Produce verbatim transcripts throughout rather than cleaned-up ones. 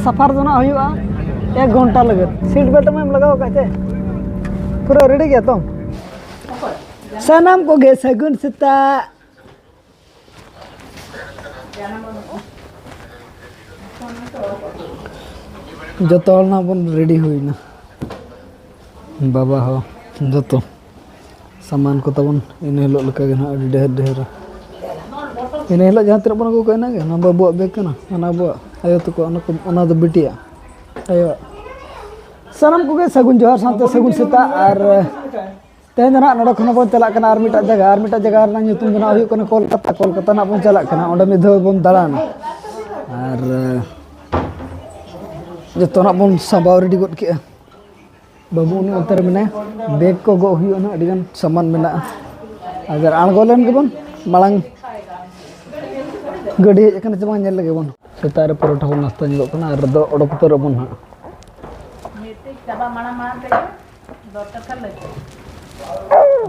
ᱥᱟᱯᱷᱟᱨ ᱫᱚ ᱱᱟᱜ ᱦᱩᱭᱩᱜᱼᱟ ᱮᱠ ᱜᱷᱚᱱᱴᱟ ᱞᱟᱹᱜᱤᱫ᱾ ᱥᱤᱴ ᱵᱮᱞᱴ ᱮᱢ ᱞᱟᱜᱟᱣ ᱟᱠᱟᱫ ᱪᱮ? ᱯᱩᱨᱟᱹ ᱨᱮᱰᱤ ᱜᱮᱭᱟ ᱛᱚ? ᱥᱟᱱᱟᱢ ᱠᱚᱜᱮ ᱥᱟᱹᱜᱩᱱ ᱥᱮᱛᱟᱜ᱾ ᱡᱚᱛᱚ ᱦᱚᱲ ᱱᱟᱜ ᱵᱚᱱ ᱨᱮᱰᱤ ᱦᱩᱭᱱᱟ, ᱵᱟᱵᱟ ᱦᱚᱸ ᱡᱚᱛᱚ᱾ ᱥᱟᱢᱟᱱ ᱠᱚ ᱛᱟᱵᱚᱱ ᱤᱱᱟᱹ ᱦᱤᱞᱳᱜ ᱞᱮᱠᱟ ᱜᱮ ᱱᱟᱦᱟᱜ ᱟᱹᱰᱤ ᱰᱷᱮᱨ ᱰᱷᱮᱨ᱾ ᱤᱱᱟᱹ ᱦᱤᱞᱳᱜ ᱡᱟᱦᱟᱸ ᱛᱤᱱᱟᱹᱜ ᱵᱚᱱ ᱟᱹᱜᱩ ᱠᱟᱜᱼᱟ, ᱤᱱᱟᱹ ᱜᱮ᱾ ᱚᱱᱟ ᱫᱚ ᱟᱵᱚᱣᱟᱜ ᱵᱮᱜᱽ ᱠᱟᱱᱟ, ᱚᱱᱟ ᱟᱵᱚᱣᱟᱜ ᱟᱭᱳ ᱛᱟᱠᱚ, ᱚᱱᱟ ᱠᱚ, ᱚᱱᱟ ᱫᱚ ᱵᱤᱴᱤᱭᱟᱜ, ᱟᱭᱳᱣᱟᱜ᱾ ᱥᱟᱱᱟᱢ ᱠᱚᱜᱮ ᱥᱟᱹᱜᱩᱱ ᱡᱚᱦᱟᱨ ᱥᱟᱶᱛᱮ ᱥᱟᱹᱜᱩᱱ ᱥᱮᱛᱟᱜ᱾ ᱟᱨ ᱛᱮᱦᱮᱧ ᱫᱚ ᱱᱟᱦᱟᱜ ᱱᱚᱰᱮ ᱠᱷᱚᱱ ᱦᱚᱸ ᱵᱚᱱ ᱪᱟᱞᱟᱜ ᱠᱟᱱᱟ ᱟᱨ ᱢᱤᱫᱴᱟᱜ ᱡᱟᱭᱜᱟ, ᱟᱨ ᱢᱤᱫᱴᱟᱜ ᱡᱟᱭᱜᱟ ᱨᱮᱱᱟᱜ ᱧᱩᱛᱩᱢ ᱫᱚ ᱱᱟᱦᱟᱜ ᱦᱩᱭᱩᱜ ᱠᱟᱱᱟ ᱠᱳᱞᱠᱟᱛᱟ᱾ ᱠᱳᱞᱠᱟᱛᱟ ᱱᱟᱦᱟᱜ ᱵᱚᱱ ᱪᱟᱞᱟᱜ ᱠᱟᱱᱟ, ᱚᱸᱰᱮ ᱢᱤᱫ ᱫᱷᱟᱣ ᱵᱚᱱ ᱫᱟᱬᱟᱱᱟ᱾ ᱟᱨ ᱡᱚᱛᱚ ᱱᱟᱦᱟᱜ ᱵᱚᱱ ᱥᱟᱢᱵᱟᱣ ᱨᱮᱰᱤ ᱜᱚᱫ ᱠᱮᱜᱼᱟ᱾ ᱵᱟᱹᱵᱩ ᱩᱱᱤ ᱚᱱᱛᱮ ᱨᱮ ᱢᱮᱱᱟᱭᱟ, ᱵᱮᱜᱽ ᱠᱚ ᱜᱚᱜ ᱦᱩᱭᱩᱜᱼᱟ ᱱᱟᱦᱟᱜ, ᱟᱹᱰᱤᱜᱟᱱ ᱥᱟᱢᱟᱱ ᱢᱮᱱᱟᱜᱼᱟ᱾ ᱟᱨ ᱟᱬᱜᱚ ᱞᱮᱱ ᱜᱮᱵᱚᱱ, ᱢᱟᱲᱟᱝ ᱜᱟᱹᱰᱤ ᱦᱮᱡ ᱟᱠᱟᱱᱟ ᱥᱮ ᱵᱟᱝ ᱧᱮᱞ ᱞᱮᱜᱮ ᱵᱚᱱ᱾ ᱥᱮᱛᱟᱜ ᱨᱮ ᱯᱚᱨᱚᱴᱷᱟ ᱵᱚᱱ ᱱᱟᱥᱛᱟ ᱧᱚᱜᱚᱜ ᱠᱟᱱᱟ ᱟᱨ ᱫᱚ ᱚᱰᱚᱠ ᱩᱛᱟᱹᱨᱚᱜ ᱵᱚᱱ ᱦᱟᱸᱜ᱾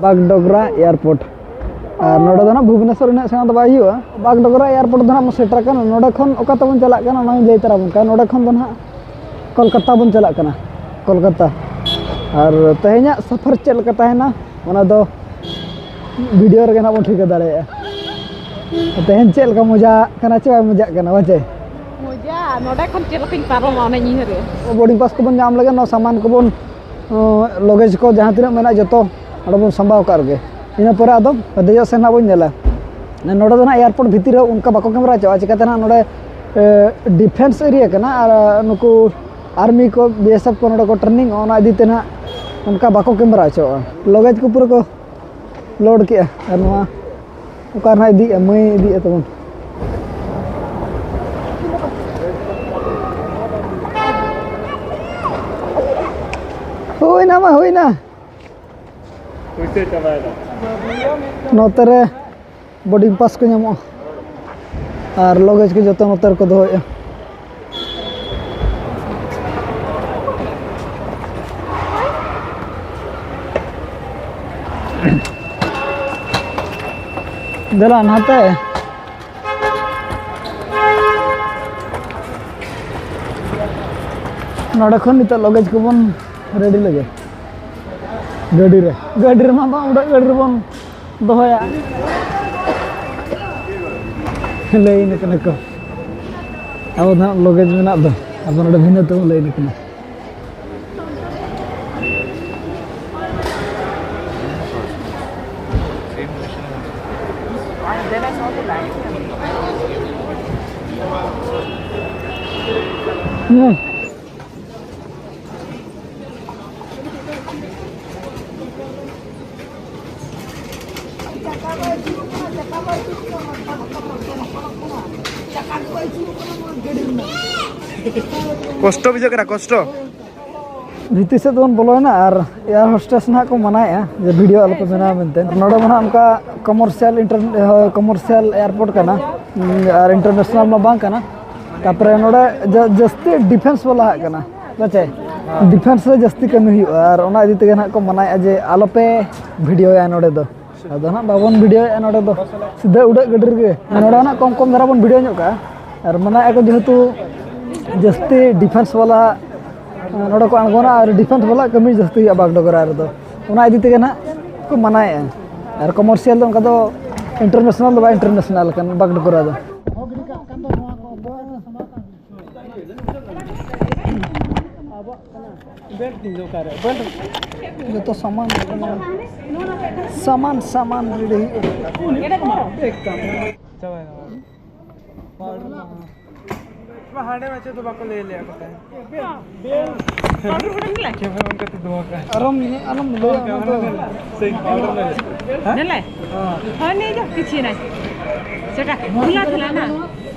ᱵᱟᱜᱽᱰᱚᱜᱽᱨᱟ ᱮᱭᱟᱨᱯᱳᱨᱴ᱾ ᱟᱨ ᱱᱚᱰᱮ ᱫᱚ ᱱᱟᱜ ᱵᱷᱩᱵᱽᱱᱮᱥᱚᱨ ᱩᱱᱟᱹᱜ ᱥᱮᱬᱟ ᱫᱚ ᱵᱟᱭ ᱦᱩᱭᱩᱜᱼᱟ᱾ ᱵᱟᱜᱽᱰᱚᱜᱽᱨᱟ ᱮᱭᱟᱨᱯᱳᱨᱴ ᱫᱚ ᱱᱟᱜ ᱵᱚᱱ ᱥᱮᱴᱮᱨ ᱟᱠᱟᱱᱟ᱾ ᱱᱚᱰᱮ ᱠᱷᱚᱱ ᱚᱠᱟ ᱛᱮᱵᱚᱱ ᱪᱟᱞᱟᱜ ᱠᱟᱱᱟ, ᱚᱱᱟᱧ ᱞᱟᱹᱭ ᱛᱟᱨᱟ ᱵᱚᱱ ᱠᱟᱱᱟ᱾ ᱱᱚᱰᱮ ᱠᱷᱚᱱ ᱫᱚ ᱱᱟᱜ ᱠᱳᱞᱠᱟᱛᱟ ᱵᱚᱱ ᱪᱟᱞᱟᱜ ᱠᱟᱱᱟ, ᱠᱳᱞᱠᱟᱛᱟ᱾ ᱟᱨ ᱛᱮᱦᱮᱧᱟᱜ ᱥᱚᱯᱷᱚᱨ ᱪᱮᱫ ᱞᱮᱠᱟ ᱛᱟᱦᱮᱱᱟ, ᱚᱱᱟ ᱫᱚ ᱵᱷᱤᱰᱤᱭᱳ ᱨᱮᱜᱮ ᱱᱟᱜ ᱵᱚᱱ ᱴᱷᱤᱠᱟᱹ ᱫᱟᱲᱮᱭᱟᱜᱼᱟ᱾ ᱛᱮᱦᱮᱧ ᱪᱮᱫ ᱞᱮᱠᱟ ᱢᱚᱡᱟ ᱠᱟᱱᱟ ᱪᱮ ᱵᱟᱭ ᱢᱚᱡᱟᱜ ᱠᱟᱱᱟ, ᱵᱟᱪᱮ? ᱢᱚᱡᱟ, ᱱᱚᱰᱮ ᱠᱷᱚᱱ ᱪᱮᱫ ᱞᱮᱠᱟᱧ ᱯᱟᱨᱚᱢᱟ, ᱚᱱᱟᱧ ᱩᱭᱦᱟᱹᱨᱮᱫᱼᱟ᱾ ᱵᱳᱨᱰᱤᱝ ᱯᱟᱥ ᱠᱚᱵᱚᱱ ᱧᱟᱢ ᱞᱮᱜᱮ, ᱱᱚᱣᱟ ᱥᱟᱢᱟᱱ ᱠᱚᱵᱚᱱ, ᱚ, ᱞᱚᱜᱮᱡᱽ ᱠᱚ ᱡᱟᱦᱟᱸ ᱛᱤᱱᱟᱹᱜ ᱢᱮᱱᱟᱜᱼᱟ, ᱡᱚᱛᱚ ᱚᱸᱰᱮ ᱵᱚᱱ ᱥᱟᱢᱵᱟᱣ ᱠᱟᱜ ᱨᱮᱜᱮ᱾ ᱤᱱᱟᱹ ᱯᱚᱨᱮ ᱟᱫᱚ ᱫᱮᱡᱚᱜ ᱥᱮᱱ ᱦᱟᱸᱜ ᱵᱚᱱ ᱧᱮᱞᱟ᱾ ᱱᱚᱰᱮ ᱫᱚ ᱱᱟᱜ ᱮᱭᱟᱨᱯᱳᱨᱴ ᱵᱷᱤᱛᱤᱨ ᱨᱮ ᱚᱱᱠᱟ ᱵᱟᱠᱚ ᱠᱮᱢᱮᱨᱟ ᱦᱚᱪᱚᱣᱟᱜᱼᱟ, ᱪᱤᱠᱟᱹᱛᱮ ᱱᱟᱜ ᱱᱚᱰᱮ, ᱮ, ᱰᱤᱯᱷᱮᱱᱥ ᱮᱨᱤᱭᱟ ᱠᱟᱱᱟ ᱟᱨ ᱱᱩᱠᱩ ᱟᱨᱢᱤ ᱠᱚ, ᱵᱤ ᱮᱥ ᱮᱯᱷ ᱠᱚ ᱱᱚᱰᱮ ᱠᱚ ᱴᱨᱮᱱᱤᱝ, ᱚᱱᱟ ᱤᱫᱤ ᱛᱮ ᱱᱟᱜ ᱚᱱᱠᱟ ᱵᱟᱠᱚ ᱠᱮᱢᱮᱨᱟ ᱦᱚᱪᱚᱣᱟᱜᱼᱟ᱾ ᱞᱚᱜᱮᱡᱽ ᱠᱚ ᱯᱩᱨᱟᱹ ᱠᱚ ᱞᱳᱰ ᱠᱮᱜᱼᱟ᱾ ᱟᱨ ᱱᱚᱣᱟ ᱚᱠᱟ ᱨᱮ ᱱᱟᱜ ᱤᱫᱤᱭᱮᱜᱼᱟ? ᱢᱟᱹᱭ ᱤᱫᱤᱭᱮᱜᱼᱟ ᱛᱟᱵᱚᱱ᱾ ᱦᱩᱭᱱᱟ ᱢᱟ, ᱦᱩᱭᱱᱟ᱾ ᱯᱩᱭᱥᱟᱹ ᱪᱟᱵᱟᱭᱮᱱᱟ᱾ ᱱᱚᱛᱮ ᱨᱮ ᱵᱳᱨᱰᱤᱝ ᱯᱟᱥ ᱠᱚ ᱧᱟᱢᱚᱜᱼᱟ ᱟᱨ ᱞᱚᱜᱮᱡᱽ ᱠᱚ ᱡᱚᱛᱚ ᱱᱚᱛᱮ ᱨᱮᱠᱚ ᱫᱚᱦᱚᱭᱮᱜᱼᱟ᱾ ᱫᱮᱞᱟ ᱱᱟᱛᱮ᱾ ᱱᱚᱰᱮ ᱠᱷᱚᱱ ᱱᱤᱛᱚᱜ ᱞᱚᱜᱮᱡᱽ ᱠᱚᱵᱚᱱ ᱨᱮᱰᱤ ᱞᱮᱜᱮ᱾ ᱜᱟᱹᱰᱤ ᱨᱮ, ᱜᱟᱹᱰᱤ ᱨᱮᱢᱟ ᱵᱟᱝ, ᱩᱰᱟᱹᱜ ᱜᱟᱹᱰᱤ ᱨᱮᱵᱚᱱ ᱫᱚᱦᱚᱭᱟ᱾ ᱞᱟᱹᱭᱤᱱ ᱠᱟᱱᱟ ᱠᱚ, ᱟᱵᱚ ᱫᱚ ᱦᱟᱸᱜ ᱞᱚᱜᱮᱡᱽ ᱢᱮᱱᱟᱜ ᱫᱚ, ᱟᱵᱚ ᱱᱚᱰᱮ ᱵᱷᱤᱱᱟᱹ ᱛᱮᱵᱚᱱ ᱞᱟᱹᱭᱤᱱ ᱠᱟᱱᱟ᱾ ᱦᱩᱸ᱾ ᱠᱚᱥᱴᱚ ᱵᱩᱡᱷᱟᱹᱜ ᱠᱟᱱᱟ, ᱠᱚᱥᱴᱚ᱾ ᱵᱷᱤᱛᱤᱨ ᱥᱮᱫ ᱫᱚᱵᱚᱱ ᱵᱚᱞᱚᱭᱮᱱᱟ ᱟᱨ ᱮᱭᱟᱨ ᱦᱳᱥᱴᱮᱥ ᱱᱟᱦᱟᱜ ᱠᱚ ᱢᱟᱱᱟᱭᱮᱫᱼᱟ ᱡᱮ ᱵᱷᱤᱰᱤᱭᱳ ᱟᱞᱚᱯᱮ ᱵᱮᱱᱟᱣᱟ ᱢᱮᱱᱛᱮ᱾ ᱱᱚᱰᱮ ᱢᱟ ᱱᱟᱦᱟᱜ ᱚᱱᱠᱟ ᱠᱚᱢᱟᱨᱥᱤᱭᱟᱞ ᱤᱱᱴᱟᱨ-, ᱦᱳᱭ, ᱠᱚᱢᱟᱨᱥᱤᱭᱟᱞ ᱮᱭᱟᱨᱯᱳᱨᱴ ᱠᱟᱱᱟ, ᱩᱸ, ᱟᱨ ᱤᱱᱴᱟᱨᱱᱮᱥᱱᱟᱞ ᱢᱟ ᱵᱟᱝ ᱠᱟᱱᱟ᱾ ᱛᱟᱨᱯᱚᱨᱮ ᱱᱚᱰᱮ ᱡᱟ-, ᱡᱟᱹᱥᱛᱤ ᱰᱤᱯᱷᱮᱱᱥ ᱵᱟᱞᱟ ᱦᱟᱜ ᱠᱟᱱᱟ, ᱯᱟᱪᱮ ᱰᱤᱯᱷᱮᱱᱥ ᱨᱮ ᱡᱟᱹᱥᱛᱤ ᱠᱟᱹᱢᱤ ᱦᱩᱭᱩᱜᱼᱟ, ᱟᱨ ᱚᱱᱟ ᱤᱫᱤ ᱛᱮᱜᱮ ᱱᱟᱦᱟᱜ ᱠᱚ ᱢᱟᱱᱟᱭᱮᱫᱼᱟ ᱡᱮ ᱟᱞᱚᱯᱮ ᱵᱷᱤᱰᱤᱭᱳᱭᱟ ᱱᱚᱰᱮ ᱫᱚ᱾ ᱟᱫᱚ ᱱᱟᱦᱟᱜ ᱵᱟᱵᱚᱱ ᱵᱷᱤᱰᱤᱭᱳᱭᱮᱫᱼᱟ ᱱᱚᱰᱮ ᱫᱚ, ᱥᱤᱫᱷᱟᱹ ᱩᱰᱟᱹᱜ ᱜᱟᱹᱰᱤ ᱨᱮᱜᱮ᱾ ᱱᱚᱰᱮ ᱱᱟᱦᱟᱜ ᱠᱚᱢ ᱠᱚᱢ ᱫᱷᱟᱨᱟ ᱵᱚᱱ ᱵᱷᱤᱰᱤᱭᱳ ᱧᱚᱜ ᱠᱟᱜᱼᱟ, ᱟᱨ ᱢᱟᱱᱟᱭᱮᱫᱼᱟ ᱠᱚ ᱡᱮᱦᱮᱛᱩ ᱡᱟᱹᱥᱛᱤ ᱰᱤᱯᱷᱮᱱᱥ ᱵᱟᱞᱟ ᱱᱚᱰᱮ ᱠᱚ ᱟᱬᱜᱚᱱᱟ ᱟᱨ ᱰᱤᱯᱷᱮᱱᱥ ᱵᱟᱞᱟ ᱠᱟᱹᱢᱤ ᱡᱟᱹᱥᱛᱤ ᱦᱩᱭᱩᱜᱼᱟ ᱵᱟᱜᱰᱚᱜᱚᱨᱟ ᱨᱮᱫᱚ, ᱚᱱᱟ ᱤᱫᱤ ᱛᱮᱜᱮ ᱱᱟᱦᱟᱜ ᱠᱚ ᱢᱟᱱᱟᱭᱮᱫᱼᱟ᱾ ᱟᱨ ᱠᱚᱢᱟᱨᱥᱤᱭᱟᱞ ᱫᱚ ᱚᱱᱠᱟ ᱫᱚ ᱤᱱᱴᱟᱨᱱᱮᱥᱱᱟᱞ ᱫᱚ ᱵᱟᱭ ᱤᱱᱴᱟᱨᱱᱮᱥᱱᱟᱞ ᱠᱟᱱᱟ ᱵᱟᱜᱰᱚᱜᱚᱨᱟ ᱫᱚ᱾ ᱡᱚᱛᱚ ᱥᱟᱢᱟᱱ, ᱥᱟᱢᱟᱱ, ᱥᱟᱢᱟᱱ ᱨᱮᱰᱤ ᱦᱩᱭᱩᱜᱼᱟ᱾ ᱪᱟᱵᱟᱭᱮᱱᱟ᱾ ᱦᱟᱸᱰᱮ ᱢᱟᱪᱮᱫ ᱫᱚ ᱵᱟᱠᱚ ᱞᱟᱹᱭ ᱞᱮᱭᱟ ᱠᱚ ᱛᱟᱦᱮᱸᱫ᱾ ᱠᱮᱢᱮᱨᱟ ᱚᱱᱠᱟ ᱛᱮ ᱫᱚᱦᱚ ᱠᱟᱜᱼᱟ᱾ ᱟᱨᱚᱢ ᱤᱭᱟᱹ, ᱟᱞᱚᱢ ᱞᱟᱹᱭᱟ ᱚᱱᱟ ᱫᱚ᱾ ᱥᱮᱭ ᱯᱟᱣᱰᱟᱨ ᱞᱟᱹᱭ᱾ ᱦᱮᱸ? ᱦᱳᱭ, ᱱᱤᱭᱟᱹ ᱡᱚ, ᱠᱤᱪᱷᱩ ᱱᱟᱭ᱾ ᱥᱮᱴᱟ ᱠᱷᱩᱞᱟ ᱛᱷᱟᱞᱟ ᱱᱟ᱾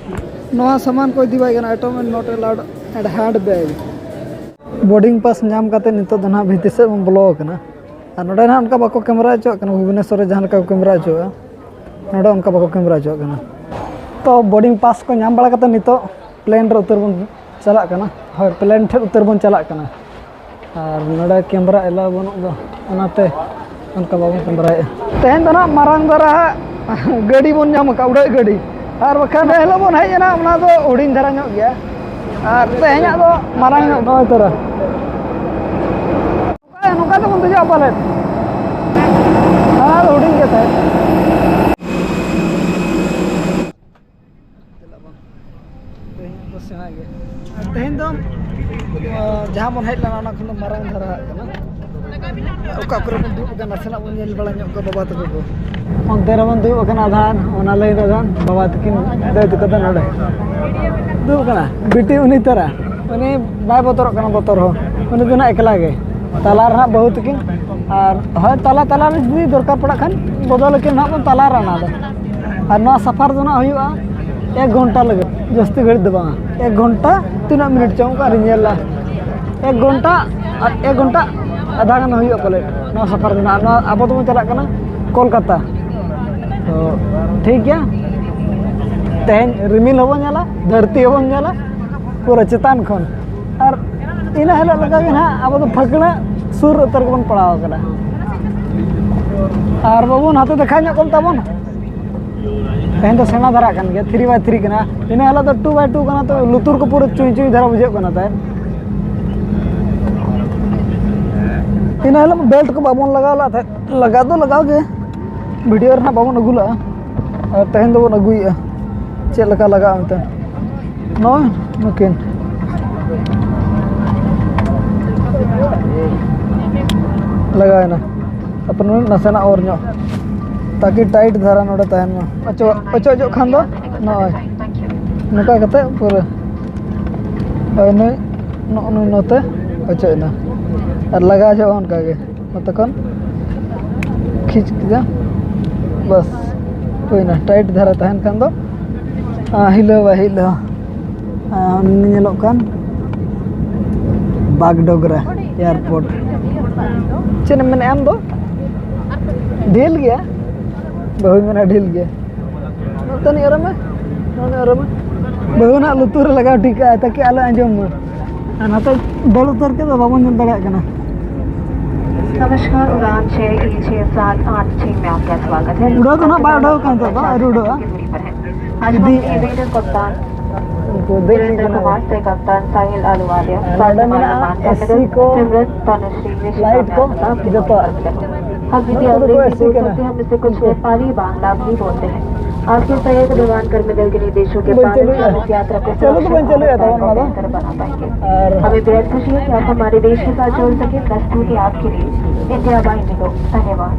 ᱱᱚᱣᱟ ᱥᱟᱢᱟᱱ ᱠᱚ ᱤᱫᱤ ᱵᱟᱭ ᱜᱟᱱᱚᱜᱼᱟ, item not allowed and hand bag. Boarding pass ᱧᱟᱢ ᱠᱟᱛᱮ ᱱᱤᱛᱚᱜ ᱫᱚ ᱱᱟᱦᱟᱜ ᱵᱷᱤᱛᱤᱨ ᱥᱮᱫ ᱵᱚᱱ ᱵᱚᱞᱚ ᱟᱠᱟᱱᱟ᱾ ᱟᱨ ᱱᱚᱰᱮ ᱱᱟᱦᱟᱜ ᱚᱱᱠᱟ ᱵᱟᱠᱚ ᱠᱮᱢᱮᱨᱟ ᱦᱚᱪᱚᱣᱟᱜ ᱠᱟᱱᱟ, ᱵᱷᱩᱵᱽᱱᱮᱥᱚᱨ ᱨᱮ ᱡᱟᱦᱟᱸ ᱞᱮᱠᱟ ᱠᱚ ᱠᱮᱢᱮᱨᱟ ᱦᱚᱪᱚᱣᱟᱜᱼᱟ, ᱱᱚᱰᱮ ᱚᱱᱠᱟ ᱵᱟᱠᱚ ᱠᱮᱢᱮᱨᱟ ᱦᱚᱪᱚᱣᱟᱜ ᱠᱟᱱᱟ᱾ ᱛᱚ, ᱵᱳᱨᱰᱤᱝ ᱯᱟᱥ ᱠᱚ ᱧᱟᱢ ᱵᱟᱲᱟ ᱠᱟᱛᱮ ᱱᱤᱛᱚᱜ ᱯᱞᱮᱱ ᱨᱮ ᱩᱛᱟᱹᱨ ᱵᱚᱱ ᱪᱟᱞᱟᱜ ᱠᱟᱱᱟ᱾ ᱦᱳᱭ, ᱯᱞᱮᱱ ᱴᱷᱮᱱ ᱩᱛᱟᱹᱨ ᱵᱚᱱ ᱪᱟᱞᱟᱜ ᱠᱟᱱᱟ᱾ ᱟᱨ ᱱᱚᱰᱮ ᱠᱮᱢᱮᱨᱟ ᱮᱞᱟᱣ ᱵᱟᱹᱱᱩᱜ ᱫᱚ, ᱚᱱᱟᱛᱮ ᱚᱱᱠᱟ ᱵᱟᱵᱚᱱ ᱠᱮᱢᱮᱨᱟᱭᱮᱫᱼᱟ᱾ ᱛᱮᱦᱮᱧ ᱫᱚ ᱱᱟᱦᱟᱜ ᱢᱟᱨᱟᱝ ᱫᱷᱟᱨᱟ ᱦᱟᱸᱜ ᱜᱟᱹᱰᱤ ᱵᱚᱱ ᱧᱟᱢ ᱟᱠᱟᱫ, ᱩᱰᱟᱹᱜ ᱜᱟᱹᱰᱤ᱾ ᱟᱨ ᱵᱟᱠᱷᱟᱱ ᱮᱱ ᱦᱤᱞᱳᱜ ᱵᱚᱱ ᱦᱮᱡ ᱮᱱᱟ, ᱚᱱᱟ ᱫᱚ ᱦᱩᱰᱤᱧ ᱫᱷᱟᱨᱟ ᱧᱚᱜ ᱜᱮᱭᱟ᱾ ᱟᱨ ᱛᱮᱦᱮᱧᱟᱜ ᱫᱚ ᱢᱟᱨᱟᱝ ᱧᱚᱜ ᱫᱚ ᱩᱛᱟᱹᱨᱟ᱾ ᱱᱚᱝᱠᱟ, ᱱᱚᱝᱠᱟ ᱛᱮᱵᱚᱱ ᱫᱮᱡᱚᱜᱼᱟ ᱯᱟᱞᱮᱫ᱾ ᱦᱟᱱᱟ ᱫᱚ ᱦᱩᱰᱤᱧ ᱜᱮ ᱛᱟᱦᱮᱸᱫ᱾ ᱛᱮᱦᱮᱧ ᱫᱚ, ᱟᱸ, ᱡᱟᱦᱟᱸ ᱵᱚᱱ ᱦᱮᱡ ᱞᱮᱱᱟ, ᱚᱱᱟ ᱠᱷᱚᱱ ᱫᱚ ᱢᱟᱨᱟᱝ ᱫᱷᱟᱨᱟ ᱟᱜ ᱠᱟᱱᱟ᱾ ᱚᱠᱟ ᱠᱚᱨᱮ ᱵᱚᱱ ᱫᱩᱲᱩᱵ ᱟᱠᱟᱱᱟ, ᱱᱟᱥᱮᱱᱟᱜ ᱵᱚᱱ ᱧᱮᱞ ᱵᱟᱲᱟ ᱧᱚᱜ ᱠᱚᱣᱟ ᱵᱟᱵᱟ ᱛᱟᱠᱚ ᱠᱚ᱾ ᱚᱱᱛᱮ ᱨᱮᱵᱚᱱ ᱫᱩᱲᱩᱵ ᱟᱠᱟᱱᱟ, ᱟᱫᱷᱟᱱ ᱚᱱᱟ ᱞᱟᱹᱭ ᱫᱚ ᱟᱫᱷᱟᱱ ᱵᱟᱵᱟ ᱛᱟᱹᱠᱤᱱ ᱫᱟᱹᱭ ᱛᱟᱠᱚ ᱫᱚ ᱱᱚᱰᱮ ᱫᱩᱲᱩᱵ ᱟᱠᱟᱱᱟ᱾ ᱵᱤᱴᱤ ᱩᱱᱤ ᱛᱟᱨᱟ, ᱩᱱᱤ ᱵᱟᱭ ᱵᱚᱛᱚᱨᱚᱜ ᱠᱟᱱᱟ ᱵᱚᱛᱚᱨ ᱦᱚᱸ, ᱩᱱᱤ ᱫᱚ ᱱᱟᱜ ᱮᱠᱞᱟ ᱜᱮ᱾ ᱛᱟᱞᱟ ᱨᱮ ᱱᱟᱜ ᱵᱟᱹᱦᱩ ᱛᱟᱹᱠᱤᱱ, ᱟᱨ ᱦᱳᱭ ᱛᱟᱞᱟ ᱛᱟᱞᱟ ᱨᱮ ᱡᱩᱫᱤ ᱫᱚᱨᱠᱟᱨ ᱯᱟᱲᱟᱜ ᱠᱷᱟᱱ ᱵᱚᱫᱚᱞ ᱟᱹᱠᱤᱱ ᱱᱟᱜ ᱵᱚᱱ ᱛᱟᱞᱟ ᱨᱮ ᱚᱱᱟ ᱫᱚ᱾ ᱟᱨ ᱱᱚᱣᱟ ᱥᱟᱯᱷᱟᱨ ᱫᱚ ᱱᱟᱜ ᱦᱩᱭᱩᱜᱼᱟ ᱮᱠ ᱜᱷᱚᱱᱴᱟ ᱞᱟᱹᱜᱤᱫ, ᱡᱟᱹᱥᱛᱤ ᱜᱷᱟᱹᱲᱤᱡ ᱫᱚ ᱵᱟᱝᱟ᱾ ᱮᱠ ᱜᱷᱚᱱᱴᱟ ᱛᱤᱱᱟᱹᱜ ᱢᱤᱱᱤᱴ ᱪᱚᱝ ᱚᱱᱠᱟ ᱨᱤᱧ ᱧᱮᱞ ᱞᱮᱜᱼᱟ᱾ ᱮᱠ ᱜᱷᱚᱱᱴᱟ, ᱮᱠ ᱜᱷᱚᱱᱴᱟ ᱟᱫᱷᱟ ᱜᱟᱱ ᱦᱩᱭᱩᱜᱼᱟ ᱯᱟᱞᱮ ᱱᱚᱣᱟ ᱥᱟᱯᱷᱟᱨ ᱫᱚ ᱱᱟᱜ᱾ ᱱᱚᱣᱟ ᱟᱵᱚ ᱫᱚᱵᱚᱱ ᱪᱟᱞᱟᱜ ᱠᱟᱱᱟ ᱠᱳᱞᱠᱟᱛᱟ᱾ ᱛᱚ ᱴᱷᱤᱠ ᱜᱮᱭᱟ, ᱛᱮᱦᱮᱧ ᱨᱤᱢᱤᱞ ᱦᱚᱸᱵᱚᱱ ᱧᱮᱞᱟ, ᱫᱷᱟᱹᱨᱛᱤ ᱦᱚᱸᱵᱚᱱ ᱧᱮᱞᱟ, ᱯᱩᱨᱟᱹ ᱪᱮᱛᱟᱱ ᱠᱷᱚᱱ᱾ ᱟᱨ ᱤᱱᱟᱹ ᱦᱤᱞᱳᱜ ᱞᱮᱠᱟ ᱜᱮ ᱱᱟᱦᱟᱜ ᱟᱵᱚ ᱫᱚ ᱯᱷᱟᱹᱠᱬᱟᱹᱜ ᱥᱩᱨ ᱩᱛᱟᱹᱨ ᱜᱮᱵᱚᱱ ᱯᱟᱲᱟᱣ ᱠᱟᱱᱟ᱾ ᱟᱨ ᱵᱟᱵᱚᱱ ᱦᱟᱛᱮ ᱫᱮᱠᱷᱟ ᱧᱚᱜ ᱠᱚᱢ ᱛᱟᱵᱚᱱ᱾ ᱛᱮᱦᱮᱧ ᱫᱚ ᱥᱮᱬᱟ ᱫᱷᱟᱨᱟᱜ ᱠᱟᱱ ᱜᱮᱭᱟ, three by three ᱠᱟᱱᱟ᱾ ᱤᱱᱟᱹ ᱦᱤᱞᱳᱜ ᱫᱚ two by two ᱠᱟᱱᱟ, ᱛᱚ ᱞᱩᱛᱩᱨ ᱠᱚ ᱯᱩᱨᱟᱹ ᱪᱩᱭ ᱪᱩᱭ ᱫᱷᱟᱨᱟ ᱵᱩᱡᱷᱟᱹᱜ ᱠᱟᱱᱟ ᱛᱟᱦᱮᱸᱫ᱾ ᱤᱱᱟᱹ ᱦᱤᱞᱳᱜ ᱵᱮᱞᱴ ᱠᱚ ᱵᱟᱵᱚᱱ ᱞᱟᱜᱟᱣ ᱞᱮᱫ ᱛᱟᱦᱮᱸᱫ, ᱞᱟᱜᱟᱣ ᱫᱚ ᱞᱟᱜᱟᱣ ᱜᱮ, ᱵᱷᱤᱰᱤᱭᱳ ᱨᱮ ᱱᱟᱜ ᱵᱟᱵᱚᱱ ᱟᱹᱜᱩ ᱞᱮᱫᱼᱟ᱾ ᱟᱨ ᱛᱮᱦᱮᱧ ᱫᱚᱵᱚᱱ ᱟᱹᱜᱩᱭᱮᱫᱼᱟ ᱪᱮᱫ ᱞᱮᱠᱟ ᱞᱟᱜᱟᱜᱼᱟ ᱢᱮᱱᱛᱮ᱾ ᱱᱚᱜᱼᱚᱭ ᱱᱩᱠᱤᱱ ᱞᱟᱜᱟᱣᱮᱱᱟ᱾ ᱛᱟᱨᱯᱚᱨ ᱱᱚᱰᱮ ᱱᱟᱥᱮᱱᱟᱜ ᱚᱨ ᱧᱚᱜ, ᱛᱟᱠᱤ ᱴᱟᱭᱤᱴ ᱫᱷᱟᱨᱟ ᱱᱚᱰᱮ ᱛᱟᱦᱮᱱ ᱢᱟ᱾ ᱚᱪᱚᱜ, ᱚᱪᱚᱜ, ᱚᱪᱚᱜ ᱠᱷᱟᱱ ᱫᱚ ᱱᱚᱜᱼᱚᱭ ᱱᱚᱝᱠᱟ ᱠᱟᱛᱮ ᱯᱩᱨᱟᱹ ᱦᱳᱭ ᱱᱩᱭ, ᱱᱚᱜᱼᱚ ᱱᱩᱭ ᱱᱚᱛᱮ ᱚᱪᱚᱜ ᱮᱱᱟ᱾ ᱟᱨ ᱞᱟᱜᱟᱣ ᱡᱚᱜ ᱦᱚᱸ ᱚᱱᱠᱟ ᱜᱮ, ᱱᱚᱛᱮ ᱠᱷᱚᱱ ᱠᱷᱤᱪ ᱠᱮᱫᱟ, ᱵᱟᱥ ᱦᱩᱭᱱᱟ᱾ ᱴᱟᱭᱤᱴ ᱫᱷᱟᱨᱟ ᱛᱟᱦᱮᱱ ᱠᱷᱟᱱ ᱫᱚ, ᱟᱸ, ᱦᱤᱞᱟᱹᱣ ᱵᱟᱭ ᱦᱤᱞᱟᱹᱣᱟ᱾ ᱟᱸ, ᱩᱱᱤ ᱧᱮᱞᱚᱜ ᱠᱟᱱ ᱵᱟᱜᱽᱰᱚᱜᱽᱨᱟ ᱮᱭᱟᱨᱯᱳᱨᱴ᱾ ᱪᱮᱫ ᱮᱢ ᱢᱮᱱᱮᱫᱼᱟ ᱟᱢ ᱫᱚ? ᱰᱷᱤᱞ ᱜᱮᱭᱟ, ᱵᱟᱹᱦᱩᱭ ᱢᱮᱱᱟ ᱰᱷᱤᱞ ᱜᱮᱭᱟ᱾ ᱱᱚᱛᱮ ᱱᱤᱡ ᱚᱨᱮ ᱢᱮ, ᱱᱚᱛᱮ ᱚᱨᱮ ᱢᱮ᱾ ᱵᱟᱹᱦᱩ ᱱᱟᱜ ᱞᱩᱛᱩᱨ ᱨᱮ ᱞᱟᱜᱟᱣ ᱴᱷᱤᱠ ᱠᱟᱜᱼᱟᱭ ᱛᱟᱠᱤ ᱟᱞᱚ ᱟᱸᱡᱚᱢ ᱢᱟ᱾ ᱟᱨ ᱱᱚᱛᱮ ᱫᱟᱹᱲ ᱩᱛᱟᱹᱨ ᱠᱮᱫ ᱫᱚ ᱵᱟᱵᱚᱱ ᱧᱮᱞ ᱫᱟᱲᱮᱭᱟᱜ ᱠᱟᱱᱟ᱾ नमस्कार, उड़ान छः एक छः सात आठ छः में आपका स्वागत है। उड़ा तो ना, बाय उड़ाओ कहाँ था, बाय उड़ाओ। दूरी पर है। आज हम इदी- एविएटर कप्तान ᱩᱱᱠᱩ ᱫᱮᱡ ᱦᱩᱭ ᱠᱟᱱᱟ᱾ ᱠᱟᱯᱛᱟᱱ ᱥᱟᱦᱤᱞ ᱟᱦᱞᱩᱣᱟᱫᱤᱭᱟ, ᱟᱨ ᱱᱚᱰᱮ ᱢᱮᱱᱟᱜᱼᱟ ᱮᱥᱤ ᱠᱚ, ᱥᱤᱢᱨᱚᱱ ᱛᱟᱱᱩᱥᱨᱤ ᱢᱤᱥᱨᱟ ᱞᱟᱭᱤᱴ ᱠᱚ, ᱡᱚᱛᱚᱣᱟᱜ᱾ ᱦᱟᱵᱤᱵᱤ ᱱᱚᱣᱟ ᱠᱚᱫᱚ ᱠᱚ ᱮᱥᱤ ᱠᱟᱱᱟ᱾ ᱦᱟᱢ ᱤᱥᱮ ᱠᱩᱪᱷ ᱱᱮᱯᱟᱞᱤ ᱵᱟᱝᱞᱟ ᱵᱷᱤ ᱵᱚᱞᱛᱮ ᱦᱮᱸ᱾ ᱟᱯᱠᱮ सहयोग विमान कर्मी दल के निर्देशों के पालन से हम इस यात्रा को सुरक्षित और बेहतर बना पाएंगे। हमें बेहद खुशी है कि आप हमारे देश के साथ जुड़ सके। प्रस्तुति आपके लिए इंडिया बाय इंडिगो। धन्यवाद।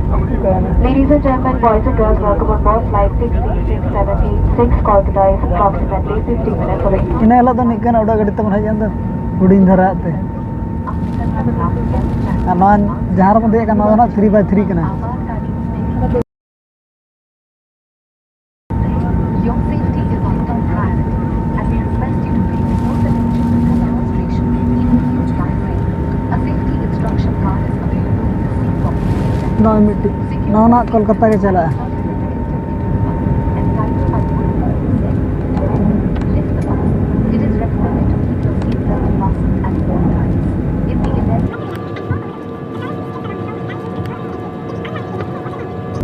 Ladies and gentlemen, boys and girls, welcome on board flight six six seven eight six Kolkata is approximately fifty minutes away. ᱤᱱᱟᱹ ᱦᱤᱞᱳᱜ ᱫᱚ ᱱᱤᱝᱠᱟᱹᱱ ᱩᱰᱟᱹᱜ ᱜᱟᱹᱰᱤ ᱛᱮᱵᱚᱱ ᱦᱮᱡ ᱮᱱ ᱫᱚ, ᱦᱩᱰᱤᱧ ᱫᱷᱟᱨᱟ ᱛᱮ᱾ ᱟᱨ ᱱᱚᱣᱟ ᱡᱟᱦᱟᱸ ᱨᱮᱵᱚᱱ ᱫᱮᱡ ᱟᱠᱟᱱ, ᱱᱚᱣᱟ ᱫᱚ ᱱᱟᱜ three by three ᱠᱟᱱᱟ᱾ Your safety is our top priority, and we request you to pay close attention to the demonstration, even if you drive safe. A safety instruction card is available in the seat pocket. ᱱᱚᱜᱼᱚᱭ ᱢᱤᱫᱴᱤᱡ, ᱱᱚᱣᱟ ᱱᱟᱜ ᱠᱳᱞᱠᱟᱛᱟ ᱜᱮ ᱪᱟᱞᱟᱜᱼᱟ᱾ And tighten by pulling the seat. Lift the mask. It is recommended to keep your seat belt fastened at all times. In the event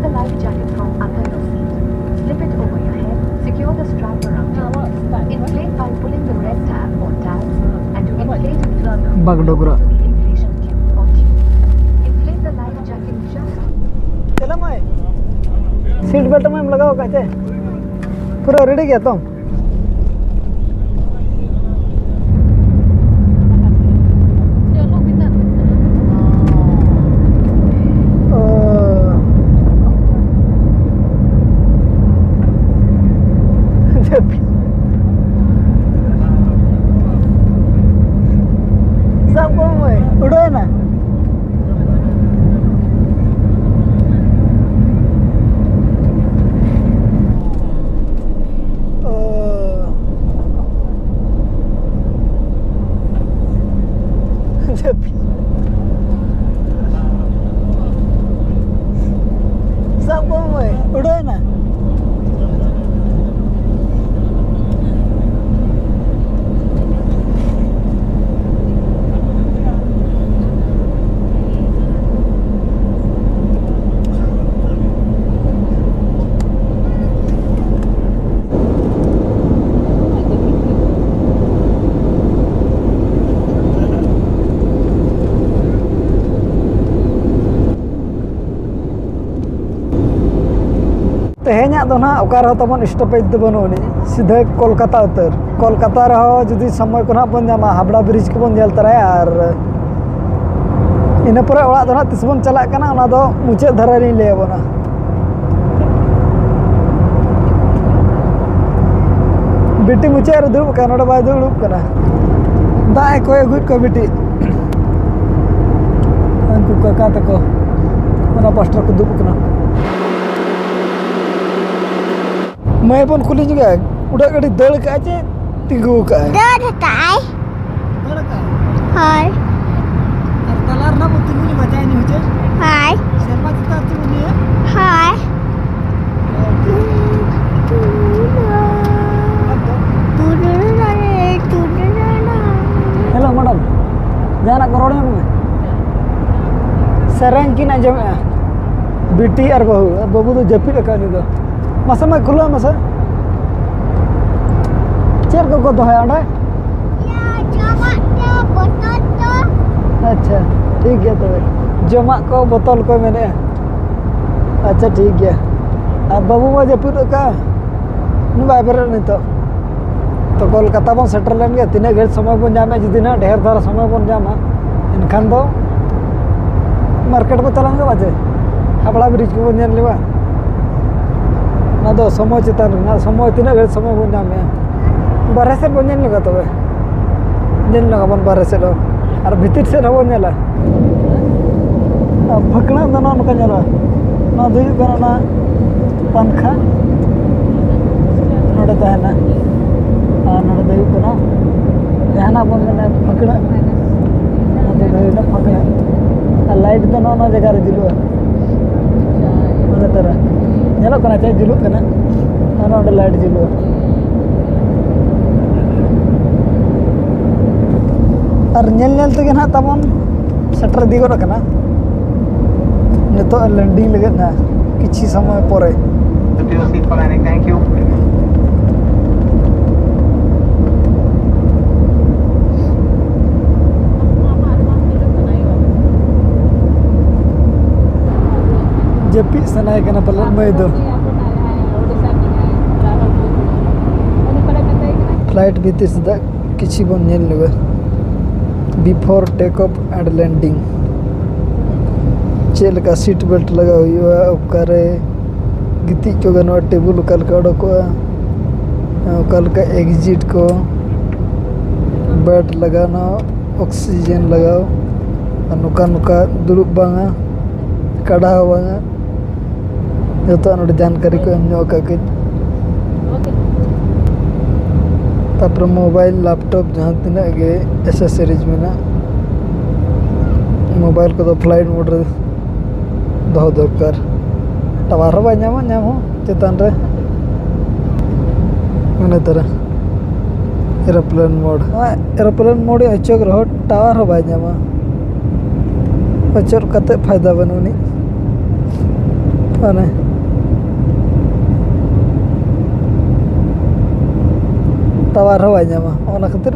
The life jacket from under your seat. Slip it over your head. Secure the strap around your waist. Inflate by pulling the red tab or tabs. And to inflate it further, Bagdogra. Go to the inflation tube or tube. Inflate the life jacket just. ᱪᱮᱫ ᱮᱢ ᱞᱟᱜᱟᱣ ᱟᱠᱟᱫ ᱪᱮ? ᱯᱩᱨᱟᱹ ready ᱜᱮᱭᱟ ᱛᱚ? ᱥᱟᱵ ᱠᱚᱢ ᱢᱟᱹᱭ, ᱩᱰᱟᱹᱣ ᱮᱱᱟ᱾ ᱚ᱾ ᱡᱟᱹᱯᱤᱫ᱾ ᱥᱟᱵ ᱠᱚᱢ ᱢᱟᱹᱭ, ᱩᱰᱟᱹᱣ ᱮᱱᱟ᱾ ᱫᱚ ᱱᱟᱦᱟᱜ ᱚᱠᱟ ᱨᱮᱦᱚᱸ ᱛᱟᱵᱚᱱ ᱥᱴᱚᱯᱮᱡᱽ ᱫᱚ ᱵᱟᱹᱱᱩᱜ ᱟᱹᱱᱤᱡ, ᱥᱤᱫᱷᱟᱹ ᱠᱳᱞᱠᱟᱛᱟ ᱩᱛᱟᱹᱨ᱾ ᱠᱳᱞᱠᱟᱛᱟ ᱨᱮᱦᱚᱸ ᱡᱩᱫᱤ ᱥᱚᱢᱚᱭ ᱠᱚ ᱱᱟᱦᱟᱜ ᱵᱚᱱ ᱧᱟᱢᱟ, ᱦᱟᱵᱲᱟ ᱵᱨᱤᱡᱽ ᱠᱚᱵᱚᱱ ᱧᱮᱞ ᱛᱚᱨᱟᱭᱟ ᱟᱨ ᱤᱱᱟᱹ ᱯᱚᱨᱮ ᱚᱲᱟᱜ ᱫᱚ ᱱᱟᱦᱟᱜ ᱛᱤᱥ ᱵᱚᱱ ᱪᱟᱞᱟᱜ ᱠᱟᱱᱟ, ᱚᱱᱟ ᱫᱚ ᱢᱩᱪᱟᱹᱫ ᱫᱷᱟᱨᱟ ᱨᱤᱧ ᱞᱟᱹᱭ ᱟᱵᱚᱱᱟ᱾ ᱵᱤᱴᱤ ᱢᱩᱪᱟᱹᱫ ᱨᱮ ᱫᱩᱲᱩᱵ ᱠᱟᱱᱟ, ᱱᱚᱰᱮ ᱵᱟᱭ ᱫᱩᱲᱩᱵ ᱠᱟᱱᱟ᱾ ᱫᱟᱜ ᱮ ᱠᱚᱭ ᱟᱹᱜᱩᱭᱮᱫ ᱠᱚᱣᱟ ᱵᱤᱴᱤ᱾ ᱩᱱᱠᱩ ᱠᱟᱠᱟ ᱛᱟᱠᱚ ᱚᱱᱟ ᱯᱟᱥᱴᱟ ᱠᱚ ᱫᱩᱲᱩᱵ ᱠᱟᱱᱟ᱾ ᱢᱟᱹᱭ ᱵᱚᱱ ᱠᱩᱞᱤ ᱧᱚᱜᱟ, ᱩᱰᱟᱹᱜ ᱜᱟᱹᱰᱤ ᱫᱟᱹᱲ ᱠᱟᱜᱼᱟ ᱪᱮ ᱛᱤᱸᱜᱩ ᱠᱟᱜᱼᱟᱭ? ᱫᱟᱹᱲ ᱠᱟᱜᱼᱟᱭ᱾ ᱫᱟᱹᱲ ᱠᱟᱜᱼᱟᱭ? ᱦᱳᱭ᱾ ᱟᱨ ᱛᱟᱞᱟ ᱨᱮᱱᱟᱜ ᱵᱚᱱ ᱛᱤᱸᱜᱩ ᱧᱚᱜᱟ ᱪᱮ ᱤᱱᱟᱹ ᱦᱚᱪᱚ? ᱦᱳᱭ᱾ ᱥᱮᱨᱢᱟ ᱪᱮᱛᱟᱱ ᱛᱤᱸᱜᱩ ᱱᱤᱭᱟᱹ? ᱦᱳᱭ᱾ ᱦᱮᱞᱳ ᱢᱮᱰᱟᱢ, ᱡᱟᱦᱟᱱᱟᱜ ᱠᱚ ᱨᱚᱲ ᱧᱚᱜ ᱢᱮ᱾ ᱥᱮᱨᱮᱧ ᱠᱤᱱ ᱟᱸᱡᱚᱢᱮᱜᱼᱟ, ᱵᱤᱴᱤ ᱟᱨ ᱵᱟᱹᱦᱩ᱾ ᱵᱟᱹᱵᱩ ᱫᱚ ᱡᱟᱹᱯᱤᱫ ᱟᱠᱟᱫ ᱩᱱᱤ ᱫᱚ᱾ ᱢᱟᱥᱮ ᱢᱟ ᱠᱷᱩᱞᱟᱹᱣ ᱢᱮᱥᱮ᱾ ᱪᱮᱫ ᱠᱚᱠᱚ ᱫᱚᱦᱚᱭᱟ ᱚᱸᱰᱮ? ᱡᱚᱢᱟᱜ ᱠᱚ, ᱵᱚᱛᱚᱞ ᱠᱚ᱾ ᱟᱪᱪᱷᱟ, ᱴᱷᱤᱠ ᱜᱮᱭᱟ ᱛᱚᱵᱮ᱾ ᱡᱚᱢᱟᱜ ᱠᱚ, ᱵᱚᱛᱚᱞ ᱠᱚ ᱢᱮᱱᱮᱜᱼᱟ᱾ ᱟᱪᱪᱷᱟ, ᱴᱷᱤᱠ ᱜᱮᱭᱟ᱾ ᱟᱨ ᱵᱟᱹᱵᱩ ᱢᱟ ᱡᱟᱹᱯᱤᱫ ᱟᱠᱟᱫ, ᱩᱱᱤ ᱵᱟᱭ ᱵᱮᱨᱮᱫ ᱱᱤᱛᱚᱜ᱾ ᱛᱚ ᱠᱳᱞᱠᱟᱛᱟ ᱵᱚᱱ ᱥᱮᱴᱮᱨ ᱞᱮᱱ ᱜᱮ, ᱛᱤᱱᱟᱹᱜ ᱜᱷᱟᱹᱲᱤᱡ ᱥᱚᱢᱚᱭ ᱵᱚᱱ ᱧᱟᱢᱟ, ᱡᱩᱫᱤ ᱱᱟᱦᱟᱜ ᱰᱷᱮᱨ ᱫᱷᱟᱨᱟ ᱥᱚᱢᱚᱭ ᱵᱚᱱ ᱧᱟᱢᱟ, ᱮᱱᱠᱷᱟᱱ ᱫᱚ ᱢᱟᱨᱠᱮᱴ ᱵᱚᱱ ᱪᱟᱞᱟᱣ ᱧᱚᱜᱚᱜᱼᱟ ᱪᱮ, ᱦᱟᱵᱲᱟ ᱵᱨᱤᱡᱽ ᱠᱚᱵᱚᱱ ᱧᱮᱞ ᱞᱮᱜᱟ᱾ ᱚᱱᱟ ᱫᱚ ᱥᱚᱢᱚᱭ ᱪᱮᱛᱟᱱ ᱨᱮ ᱢᱮᱱᱟᱜᱼᱟ, ᱥᱚᱢᱚᱭ ᱛᱤᱱᱟᱹᱜ ᱜᱷᱟᱹᱲᱤᱡ ᱥᱚᱢᱚᱭ ᱵᱚᱱ ᱧᱟᱢᱮᱜᱼᱟ᱾ ᱵᱟᱨᱦᱮ ᱥᱮᱫ ᱵᱚᱱ ᱧᱮᱞ ᱧᱚᱜᱟ ᱛᱚᱵᱮ, ᱧᱮᱞ ᱧᱚᱜᱟᱵᱚᱱ ᱵᱟᱨᱦᱮ ᱥᱮᱫ ᱦᱚᱸ, ᱟᱨ ᱵᱷᱤᱛᱤᱨ ᱥᱮᱫ ᱦᱚᱸᱵᱚᱱ ᱧᱮᱞᱟ᱾ ᱟᱨ ᱯᱷᱟᱹᱠᱬᱟᱹᱜ ᱫᱚ ᱱᱚᱜᱼᱚ ᱱᱚᱝᱠᱟ ᱧᱮᱞᱚᱜᱼᱟ᱾ ᱱᱚᱣᱟ ᱫᱚ ᱦᱩᱭᱩᱜ ᱠᱟᱱᱟ ᱚᱱᱟ ᱯᱟᱝᱠᱷᱟ, ᱱᱚᱰᱮ ᱛᱟᱦᱮᱱᱟ᱾ ᱟᱨ ᱱᱚᱰᱮ ᱫᱚ ᱦᱩᱭᱩᱜ ᱠᱟᱱᱟ ᱡᱟᱦᱟᱱᱟᱜ ᱵᱚᱱ ᱢᱮᱱᱟ ᱯᱷᱟᱹᱠᱬᱟᱹᱜ, ᱱᱚᱛᱮ ᱫᱚ ᱦᱩᱭᱩᱜ ᱠᱟᱱᱟ ᱯᱷᱟᱹᱠᱬᱟᱹᱜ᱾ ᱟᱨ ᱞᱟᱭᱤᱴ ᱫᱚ ᱱᱚᱜᱼᱚ ᱱᱚᱣᱟ ᱡᱟᱭᱜᱟ ᱨᱮ ᱡᱩᱞᱩᱜᱼᱟ᱾ ᱢᱟᱱᱮ ᱛᱟᱨᱟ ᱧᱮᱞᱚᱜ ᱠᱟᱱᱟ ᱪᱮ, ᱡᱩᱞᱩᱜ ᱠᱟᱱᱟ᱾ ᱟᱨ ᱱᱚᱰᱮ ᱞᱟᱭᱤᱴ ᱡᱩᱞᱩᱜᱼᱟ᱾ ᱟᱨ ᱧᱮᱞ ᱧᱮᱞ ᱛᱮᱜᱮ ᱱᱟᱦᱟᱜ ᱛᱟᱵᱚᱱ ᱥᱮᱴᱮᱨ ᱤᱫᱤ ᱜᱚᱫ ᱟᱠᱟᱱᱟ᱾ ᱱᱤᱛᱚᱜ ᱞᱮᱱᱰᱤᱝ ᱞᱟᱹᱜᱤᱫ ᱱᱟᱦᱟᱜ ᱠᱤᱪᱷᱤ ᱥᱚᱢᱚᱭ ᱯᱚᱨᱮ᱾ The P O C planning, thank you. ᱡᱟᱹᱯᱤᱫ ᱥᱟᱱᱟᱭᱮ ᱠᱟᱱᱟ ᱯᱟᱞᱮᱫ ᱢᱟᱹᱭ ᱫᱚ᱾ ᱯᱷᱞᱟᱭᱤᱴ ᱵᱷᱤᱛᱤᱨ ᱥᱮᱫᱟᱜ ᱠᱤᱪᱷᱤ ᱵᱚᱱ ᱧᱮᱞ ᱧᱚᱜᱟ᱾ Before take off and landing, ᱪᱮᱫ ᱞᱮᱠᱟ ᱥᱤᱴ ᱵᱮᱞᱴ ᱞᱟᱜᱟᱣ ᱦᱩᱭᱩᱜᱼᱟ, ᱚᱠᱟᱨᱮ ᱜᱤᱛᱤᱡ ᱠᱚ ᱜᱟᱱᱚᱜᱼᱟ, ᱴᱮᱵᱩᱞ ᱚᱠᱟ ᱞᱮᱠᱟ ᱚᱰᱚᱠᱚᱜᱼᱟ, ᱚᱠᱟ ᱞᱮᱠᱟ ᱮᱠᱡᱤᱴ ᱠᱚ, ᱵᱮᱰ ᱞᱟᱜᱟᱣ, ᱚᱠᱥᱤᱡᱮᱱ ᱞᱟᱜᱟᱣ, ᱟᱨ ᱱᱚᱝᱠᱟ ᱱᱚᱝᱠᱟ ᱫᱩᱲᱩᱵ ᱵᱟᱝᱟ, ᱠᱟᱰᱟ ᱦᱚᱸ ᱵᱟᱝᱟ᱾ ᱡᱚᱛᱚᱣᱟᱜ ᱱᱚᱰᱮ ᱡᱟᱱᱠᱟᱨᱤ ᱠᱚ ᱮᱢ ᱧᱚᱜ ᱟᱠᱟᱫ ᱠᱟᱹᱡ᱾ ᱛᱟᱯᱚᱨᱮ ᱢᱳᱵᱟᱭᱤᱞ, ᱞᱮᱯᱴᱚᱯ, ᱡᱟᱦᱟᱸ ᱛᱤᱱᱟᱹᱜ ᱜᱮ ᱮᱥᱮᱥᱚᱨᱤᱡᱽ ᱢᱮᱱᱟᱜ, ᱢᱳᱵᱟᱭᱤᱞ ᱠᱚᱫᱚ ᱯᱷᱞᱟᱭᱤᱴ ᱢᱳᱰ ᱨᱮ ᱫᱚᱦᱚ ᱫᱚᱨᱠᱟᱨ᱾ ᱴᱟᱣᱟᱨ ᱦᱚᱸ ᱵᱟᱭ ᱧᱟᱢᱟ, ᱧᱟᱢ ᱦᱚᱸ ᱪᱮᱛᱟᱱ ᱨᱮ᱾ ᱢᱟᱱᱮ ᱛᱟᱨᱟ ᱮᱨᱳᱯᱞᱮᱱ ᱢᱳᱰ, ᱱᱚᱣᱟ ᱮᱨᱳᱯᱞᱮᱱ ᱢᱳᱰ ᱤᱧ ᱚᱪᱚᱜ ᱨᱮᱦᱚᱸ ᱴᱟᱣᱟᱨ ᱦᱚᱸ ᱵᱟᱭ ᱧᱟᱢᱟ᱾ ᱚᱪᱚᱜ ᱠᱟᱛᱮ ᱯᱷᱟᱭᱫᱟ ᱵᱟᱹᱱᱩᱜ ᱟᱹᱱᱤᱡ, ᱢᱟᱱᱮ ᱴᱟᱣᱟᱨ ᱦᱚᱸ ᱵᱟᱭ ᱧᱟᱢᱟ᱾ ᱚᱱᱟ ᱠᱷᱟᱹᱛᱤᱨ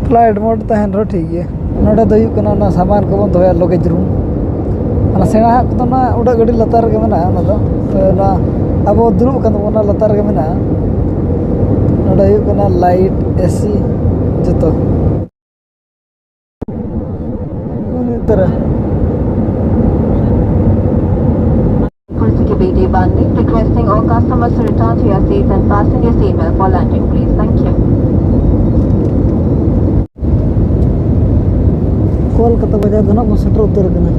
ᱯᱷᱞᱟᱭᱤᱴ ᱢᱳᱰ ᱛᱟᱦᱮᱱ ᱨᱮᱦᱚᱸ ᱴᱷᱤᱠ ᱜᱮᱭᱟ᱾ ᱱᱚᱰᱮ ᱫᱚ ᱦᱩᱭᱩᱜ ᱠᱟᱱᱟ ᱚᱱᱟ ᱥᱟᱢᱟᱱ ᱠᱚᱵᱚᱱ ᱫᱚᱦᱚᱭᱟ, ᱞᱚᱜᱮᱡᱽ ᱨᱩᱢ᱾ ᱚᱱᱟ ᱥᱮᱬᱟ ᱦᱟᱜ ᱠᱚᱫᱚ ᱚᱱᱟ ᱩᱰᱟᱹᱜ ᱜᱟᱹᱰᱤ ᱞᱟᱛᱟᱨ ᱨᱮᱜᱮ ᱢᱮᱱᱟᱜᱼᱟ᱾ ᱚᱱᱟ ᱫᱚ ᱛᱚ ᱚᱱᱟ ᱟᱵᱚ ᱫᱩᱲᱩᱵ ᱟᱠᱟᱱ ᱫᱚᱵᱚᱱ, ᱚᱱᱟ ᱞᱟᱛᱟᱨ ᱨᱮᱜᱮ ᱢᱮᱱᱟᱜᱼᱟ᱾ ᱱᱚᱰᱮ ᱦᱩᱭᱩᱜ ᱠᱟᱱᱟ ᱞᱟᱭᱤᱴ, ᱮᱥᱤ, ᱡᱚᱛᱚ᱾ ᱩᱱᱤ ᱩᱛᱟᱹᱨᱟ᱾ Requesting all customers to return to your seats and fasten your seatbelt for landing, please. Thank you. Kolkata ᱵᱟᱡᱟᱨ ᱫᱚ ᱱᱟᱜ ᱵᱚᱱ ᱥᱮᱴᱮᱨ ᱩᱛᱟᱹᱨ ᱟᱠᱟᱱᱟ᱾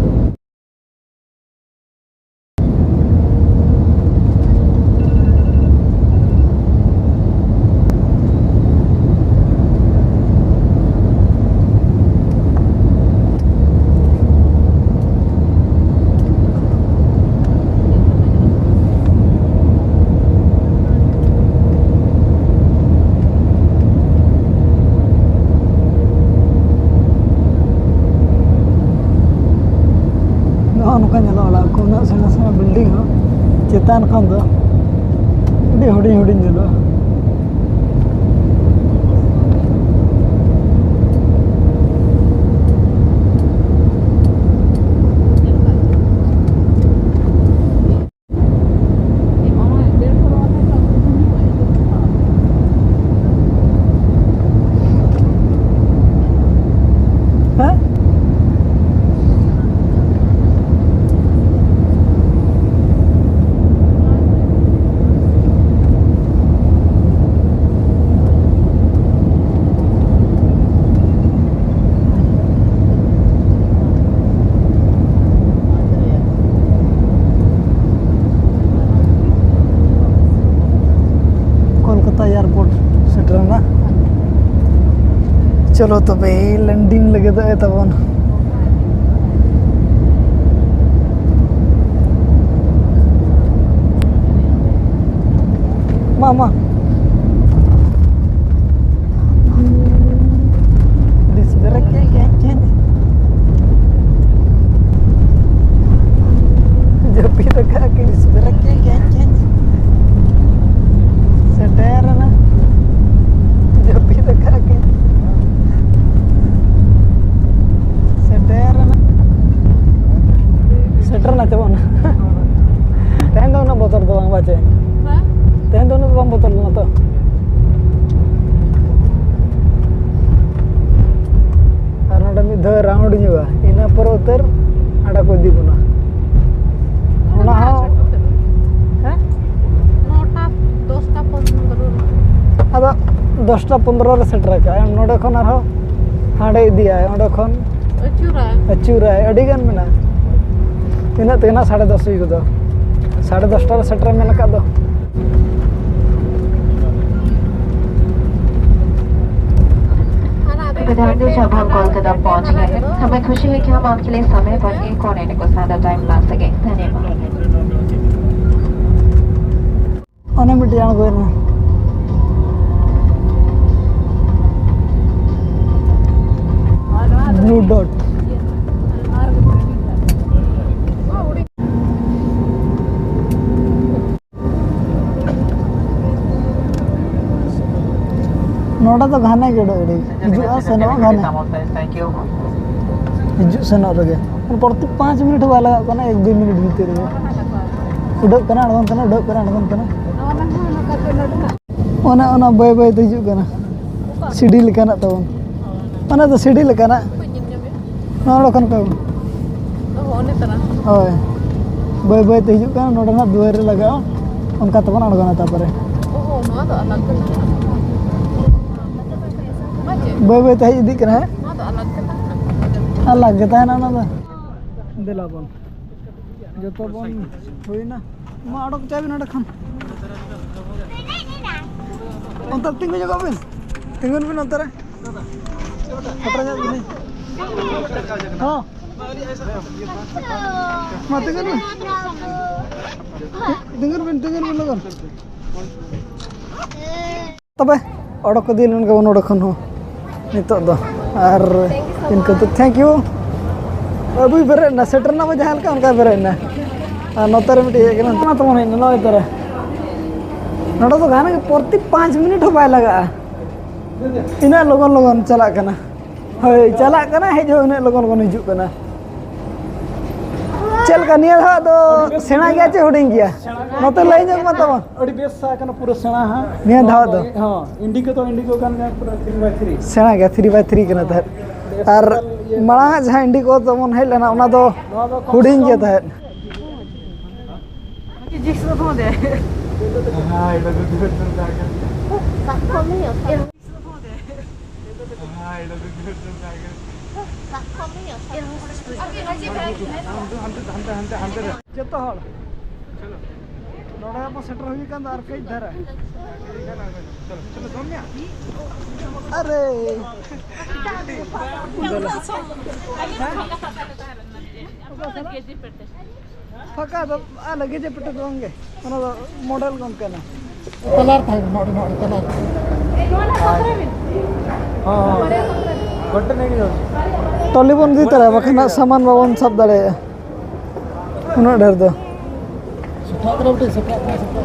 ᱱᱚᱜᱼᱚ ᱱᱚᱝᱠᱟ ᱧᱮᱞᱚᱜᱼᱟ ᱚᱲᱟᱜ ᱠᱚ, ᱩᱱᱟᱹᱜ ᱥᱮᱬᱟ ᱥᱮᱬᱟ ᱵᱤᱞᱰᱤᱝ ᱦᱚᱸ ᱪᱮᱛᱟᱱ ᱠᱷᱚᱱ ᱫᱚ ᱟᱹᱰᱤ ᱦᱩᱰᱤᱧ ᱦᱩᱰᱤᱧ ᱧᱮᱞᱚᱜᱼᱟ᱾ ᱪᱚᱞᱚ ᱛᱚᱵᱮ, ᱞᱮᱱᱰᱤᱝ ᱞᱟᱹᱜᱤᱫᱚᱜ ᱮ ᱛᱟᱵᱚᱱ᱾ ᱢᱟ, ᱢᱟ᱾ ᱰᱤᱥ ᱵᱨᱮᱠ ᱠᱮᱫ ᱜᱮᱭᱟᱭ ᱪᱮᱫ? ᱡᱟᱹᱯᱤᱫ ᱟᱠᱟᱫ ᱠᱤᱱ᱾ ᱰᱤᱥ ᱵᱨᱮᱠ ᱠᱮᱫ ᱜᱮᱭᱟᱭ ᱪᱮᱫ? ᱥᱮᱴᱮᱨᱮᱱᱟ᱾ ᱡᱟᱹᱯᱤᱫ ᱟᱠᱟᱫ ᱠᱤᱱ᱾ ᱥᱮᱴᱮᱨᱮᱱᱟ᱾ ᱥᱮᱴᱮᱨᱮᱱᱟ ᱪᱟᱵᱟᱜ ᱱᱟ᱾ ᱛᱮᱦᱮᱧ ᱫᱚ ᱩᱱᱟᱹᱜ ᱵᱚᱛᱚᱨ ᱫᱚ ᱵᱟᱝ ᱵᱟᱪᱮ? ᱦᱮᱸ? ᱛᱮᱦᱮᱧ ᱫᱚ ᱩᱱᱟᱹᱜ ᱫᱚ ᱵᱟᱝ ᱵᱚᱛᱚᱨ ᱞᱮᱱᱟ ᱛᱚ᱾ ᱟᱨ ᱱᱚᱰᱮ ᱢᱤᱫ ᱫᱷᱟᱣ ᱨᱟᱣᱩᱱᱰ ᱦᱩᱭᱩᱜᱼᱟ, ᱤᱱᱟᱹ ᱯᱚᱨᱮ ᱩᱛᱟᱹᱨ ᱦᱟᱸᱰᱮ ᱠᱚ ᱤᱫᱤ ᱵᱚᱱᱟ᱾ ᱚᱱᱟ ᱦᱚᱸ, ᱦᱮᱸ? ᱱᱚᱴᱟ, ᱫᱚᱥᱴᱟ ᱯᱚᱱᱨᱚ ᱨᱮ᱾ ᱟᱫᱚ ᱫᱚᱥᱴᱟ ᱯᱚᱱᱨᱚ ᱨᱮ ᱥᱮᱴᱮᱨ ᱠᱟᱜᱼᱟ, ᱱᱚᱰᱮ ᱠᱷᱚᱱ ᱟᱨᱦᱚᱸ ᱦᱟᱸᱰᱮ ᱤᱫᱤᱭᱟᱭ, ᱚᱸᱰᱮ ᱠᱷᱚᱱ ᱟᱹᱪᱩᱨᱟᱭ᱾ ᱟᱹᱪᱩᱨᱟᱭ, ᱟᱹᱰᱤ ᱜᱟᱱ ᱢᱮᱱᱟᱜᱼᱟ᱾ ᱤᱱᱟᱹᱜ ᱛᱮᱜᱮ ᱱᱟᱜ ᱥᱟᱲᱮ ᱫᱚᱥ ᱦᱩᱭ ᱜᱚᱫᱚᱜ᱾ ᱥᱟᱲᱮ ᱫᱚᱥᱴᱟ ᱨᱮ ᱥᱮᱴᱮᱨ ᱢᱮᱱ ᱟᱠᱟᱫ ᱫᱚ᱾ प्रधान जी, जब हम कोलकाता पहुंच गए हैं, हमें खुशी है कि हम आपके लिए समय पर एक और इनको सादा टाइम ला सके। धन्यवाद। ᱚᱱᱮ ᱢᱤᱫᱴᱮᱡ ᱟᱬᱜᱚᱭᱮᱱᱟ᱾ Blue dot. ᱱᱚᱰᱮ ᱫᱚ ᱜᱷᱟᱱᱮ ᱜᱮ ᱩᱰᱟᱹᱜ ᱜᱟᱹᱰᱤ ᱦᱤᱡᱩᱜᱼᱟ, ᱥᱮᱱᱚᱜᱼᱟ ᱜᱷᱟᱱᱮ᱾ ᱦᱤᱡᱩᱜ ᱥᱮᱱᱚᱜ ᱨᱮᱜᱮ ᱯᱨᱚᱛᱮᱠ ᱯᱟᱸᱪ ᱢᱤᱱᱤᱴ ᱦᱚᱸ ᱵᱟᱭ ᱞᱟᱜᱟᱜ ᱠᱟᱱᱟ, ᱮᱠ ᱫᱩᱭ ᱢᱤᱱᱤᱴ ᱵᱷᱤᱛᱤᱨ ᱨᱮᱜᱮ ᱩᱰᱟᱹᱜ ᱠᱟᱱᱟ, ᱟᱬᱜᱚᱱ ᱠᱟᱱᱟ, ᱩᱰᱟᱹᱜ ᱠᱟᱱᱟ, ᱟᱬᱜᱚᱱ ᱠᱟᱱᱟ᱾ ᱚᱱᱟ, ᱚᱱᱟ ᱵᱟᱹᱭ ᱵᱟᱹᱭ ᱛᱮ ᱦᱤᱡᱩᱜ ᱠᱟᱱᱟ, ᱥᱤᱰᱤ ᱞᱮᱠᱟᱱᱟᱜ ᱛᱟᱵᱚᱱ᱾ ᱚᱱᱟ ᱫᱚ ᱥᱤᱰᱤ ᱞᱮᱠᱟᱱᱟᱜ᱾ ᱱᱚᱣᱟ ᱚᱸᱰᱮ ᱠᱷᱚᱱ ᱠᱚ ᱟᱹᱜᱩ᱾ ᱦᱳᱭ, ᱵᱟᱹᱭ ᱵᱟᱹᱭ ᱛᱮ ᱦᱤᱡᱩᱜ ᱠᱟᱱᱟ, ᱱᱚᱰᱮᱱᱟᱜ ᱫᱩᱣᱟᱹᱨ ᱨᱮ ᱞᱟᱜᱟᱜᱼᱟ, ᱚᱱᱠᱟ ᱛᱮᱵᱚᱱ ᱟᱬᱜᱚᱱᱟ ᱛᱟᱨᱯᱚᱨᱮ᱾ ᱵᱟᱹᱭ ᱵᱟᱹᱭ ᱛᱮ ᱦᱮᱡ ᱤᱫᱤᱜ ᱠᱟᱱᱟ, ᱦᱮᱸ? ᱟᱞᱟᱜᱽ ᱜᱮ ᱛᱟᱦᱮᱱᱟ ᱚᱱᱟ ᱫᱚ᱾ ᱫᱮᱞᱟ ᱵᱚᱱ ᱦᱩᱭᱱᱟ᱾ ᱢᱟ ᱚᱰᱚᱠ ᱪᱟᱭ ᱵᱤᱱ ᱚᱸᱰᱮ ᱠᱷᱚᱱ᱾ ᱚᱱᱛᱮ ᱛᱤᱸᱜᱩ ᱧᱚᱜᱚᱜ ᱵᱤᱱ, ᱛᱤᱸᱜᱩᱱ ᱵᱤᱱ ᱚᱱᱛᱮ ᱨᱮ᱾ ᱥᱮᱴᱮᱨ ᱧᱚᱜ ᱜᱮᱞᱤᱧ᱾ ᱦᱚᱸ᱾ ᱢᱟ ᱛᱤᱸᱜᱩᱱ ᱵᱤᱱ᱾ ᱛᱤᱸᱜᱩᱱ ᱵᱤᱱ, ᱛᱤᱸᱜᱩᱱ ᱵᱤᱱ ᱞᱚᱜᱚᱱ᱾ ᱛᱚᱵᱮ ᱚᱰᱚᱠ ᱤᱫᱤ ᱞᱮᱱ ᱜᱮᱵᱚᱱ ᱱᱚᱰᱮ ᱠᱷᱚᱱ ᱦᱚᱸ ᱱᱤᱛᱚᱜ ᱫᱚ᱾ ᱟᱨ ᱤᱱᱠᱟᱹ ᱫᱚ thank you᱾ ᱟᱵᱚᱭ ᱵᱮᱨᱮᱫ ᱮᱱᱟ, ᱥᱮᱴᱮᱨ ᱮᱱᱟ ᱵᱚ ᱡᱟᱦᱟᱸ ᱞᱮᱠᱟ, ᱚᱱᱠᱟᱭ ᱵᱮᱨᱮᱫ ᱮᱱᱟ᱾ ᱟᱨ ᱱᱚᱛᱮ ᱨᱮ ᱢᱤᱫᱴᱤᱡ ᱦᱮᱡ ᱠᱟᱱᱟ, ᱚᱱᱟ ᱛᱮᱵᱚᱱ ᱦᱮᱡ ᱮᱱᱟ ᱱᱚᱜᱼᱚᱭ ᱛᱚᱨᱟ᱾ ᱱᱚᱰᱮ ᱫᱚ ᱜᱟᱱ ᱜᱮ ᱯᱨᱚᱛᱤ ᱯᱟᱸᱪ ᱢᱤᱱᱤᱴ ᱦᱚᱸ ᱵᱟᱭ ᱞᱟᱜᱟᱜᱼᱟ, ᱤᱱᱟᱹᱜ ᱞᱚᱜᱚᱱ ᱞᱚᱜᱚᱱ ᱪᱟᱞᱟᱜ ᱠᱟᱱᱟ᱾ ᱦᱳᱭ, ᱪᱟᱞᱟᱜ ᱠᱟᱱᱟ, ᱦᱮᱡ ᱦᱚᱸ ᱩᱱᱟᱹᱜ ᱞᱚᱜᱚᱱ ᱞᱚᱜᱚᱱ ᱦᱤᱡᱩᱜ ᱠᱟᱱᱟ᱾ ᱪᱮᱫ ᱞᱮᱠᱟ ᱱᱤᱭᱟᱹ ᱫᱷᱟᱣ ᱫᱚ ᱥᱮᱬᱟ ᱜᱮᱭᱟ ᱪᱮ ᱦᱩᱰᱤᱧ ᱜᱮᱭᱟ? ᱱᱚᱛᱮ ᱞᱟᱹᱭ ᱧᱚᱜ ᱢᱟ ᱛᱟᱵᱚᱱ᱾ ᱟᱹᱰᱤ ᱵᱮᱥ ᱥᱟᱭ ᱠᱟᱱᱟ, ᱯᱩᱨᱟᱹ ᱥᱮᱬᱟ ᱦᱟᱸᱜ᱾ ᱱᱤᱭᱟᱹ ᱫᱷᱟᱣ ᱫᱚ? ᱦᱚᱸ, ᱤᱱᱰᱤᱠᱳ ᱫᱚ ᱤᱱᱰᱤᱠᱳ ᱠᱟᱱ ᱜᱮᱭᱟ, ᱯᱩᱨᱟᱹ ᱛᱷᱨᱤ ᱵᱟᱭ ᱛᱷᱨᱤ᱾ ᱥᱮᱬᱟ ᱜᱮᱭᱟ, ᱛᱷᱨᱤ ᱵᱟᱭ ᱛᱷᱨᱤ ᱠᱟᱱᱟ ᱛᱟᱦᱮᱸᱫ᱾ ᱟᱨ ᱢᱟᱲᱟᱝ ᱟᱜ ᱡᱟᱦᱟᱸ ᱤᱱᱰᱤᱠᱳ ᱛᱟᱵᱚᱱ ᱦᱮᱡ ᱞᱮᱱᱟ, ᱚᱱᱟ ᱫᱚ ᱱᱚᱣᱟ ᱫᱚ ᱠᱚᱢ ᱦᱩᱰᱤᱧ ᱥᱮ ᱜᱮ ᱠᱚᱢ ᱛᱟᱦᱮᱸᱫ᱾ ᱡᱚᱛᱚ ᱦᱚᱲ ᱱᱚᱰᱮ ᱵᱚᱱ ᱥᱮᱴᱮᱨ ᱦᱩᱭ ᱟᱠᱟᱱ ᱫᱚ ᱟᱨ ᱠᱟᱹᱡ ᱫᱷᱟᱨᱟ᱾ ᱟᱨᱮ ᱯᱷᱟᱸᱠᱟ ᱫᱚ ᱟᱞᱮ ᱜᱮ ᱡᱮ ᱯᱮᱴᱮ ᱫᱚ ᱵᱟᱝ ᱜᱮ, ᱚᱱᱟ ᱫᱚ ᱢᱚᱰᱮᱞ ᱜᱚᱢᱠᱮ ᱠᱟᱱᱟ᱾ ᱛᱟᱞᱟᱨ ᱛᱟᱦᱮᱸ ᱠᱟᱱᱟ, ᱱᱚᱰᱮ, ᱱᱚᱰᱮ ᱛᱟᱞᱟᱨ᱾ ᱦᱚᱸ, ᱦᱚᱸ᱾ ᱜᱚᱱᱴᱮ ᱱᱮᱜᱮ ᱫᱚ᱾ ᱴᱚᱞᱤ ᱵᱚᱱ ᱤᱫᱤ ᱛᱟᱨᱟᱭᱟ, ᱵᱟᱠᱷᱟᱱ ᱦᱟᱸᱜ ᱥᱟᱢᱟᱱ ᱵᱟᱵᱚᱱ ᱥᱟᱵ ᱫᱟᱲᱮᱭᱟᱜᱼᱟ ᱩᱱᱟᱹᱜ ᱰᱷᱮᱨ ᱫᱚ᱾ ᱥᱮᱴᱮᱨ ᱠᱟᱱᱟ ᱵᱮᱴᱤ, ᱥᱮᱴᱮᱨ ᱠᱟᱱᱟ, ᱥᱮᱴᱮᱨ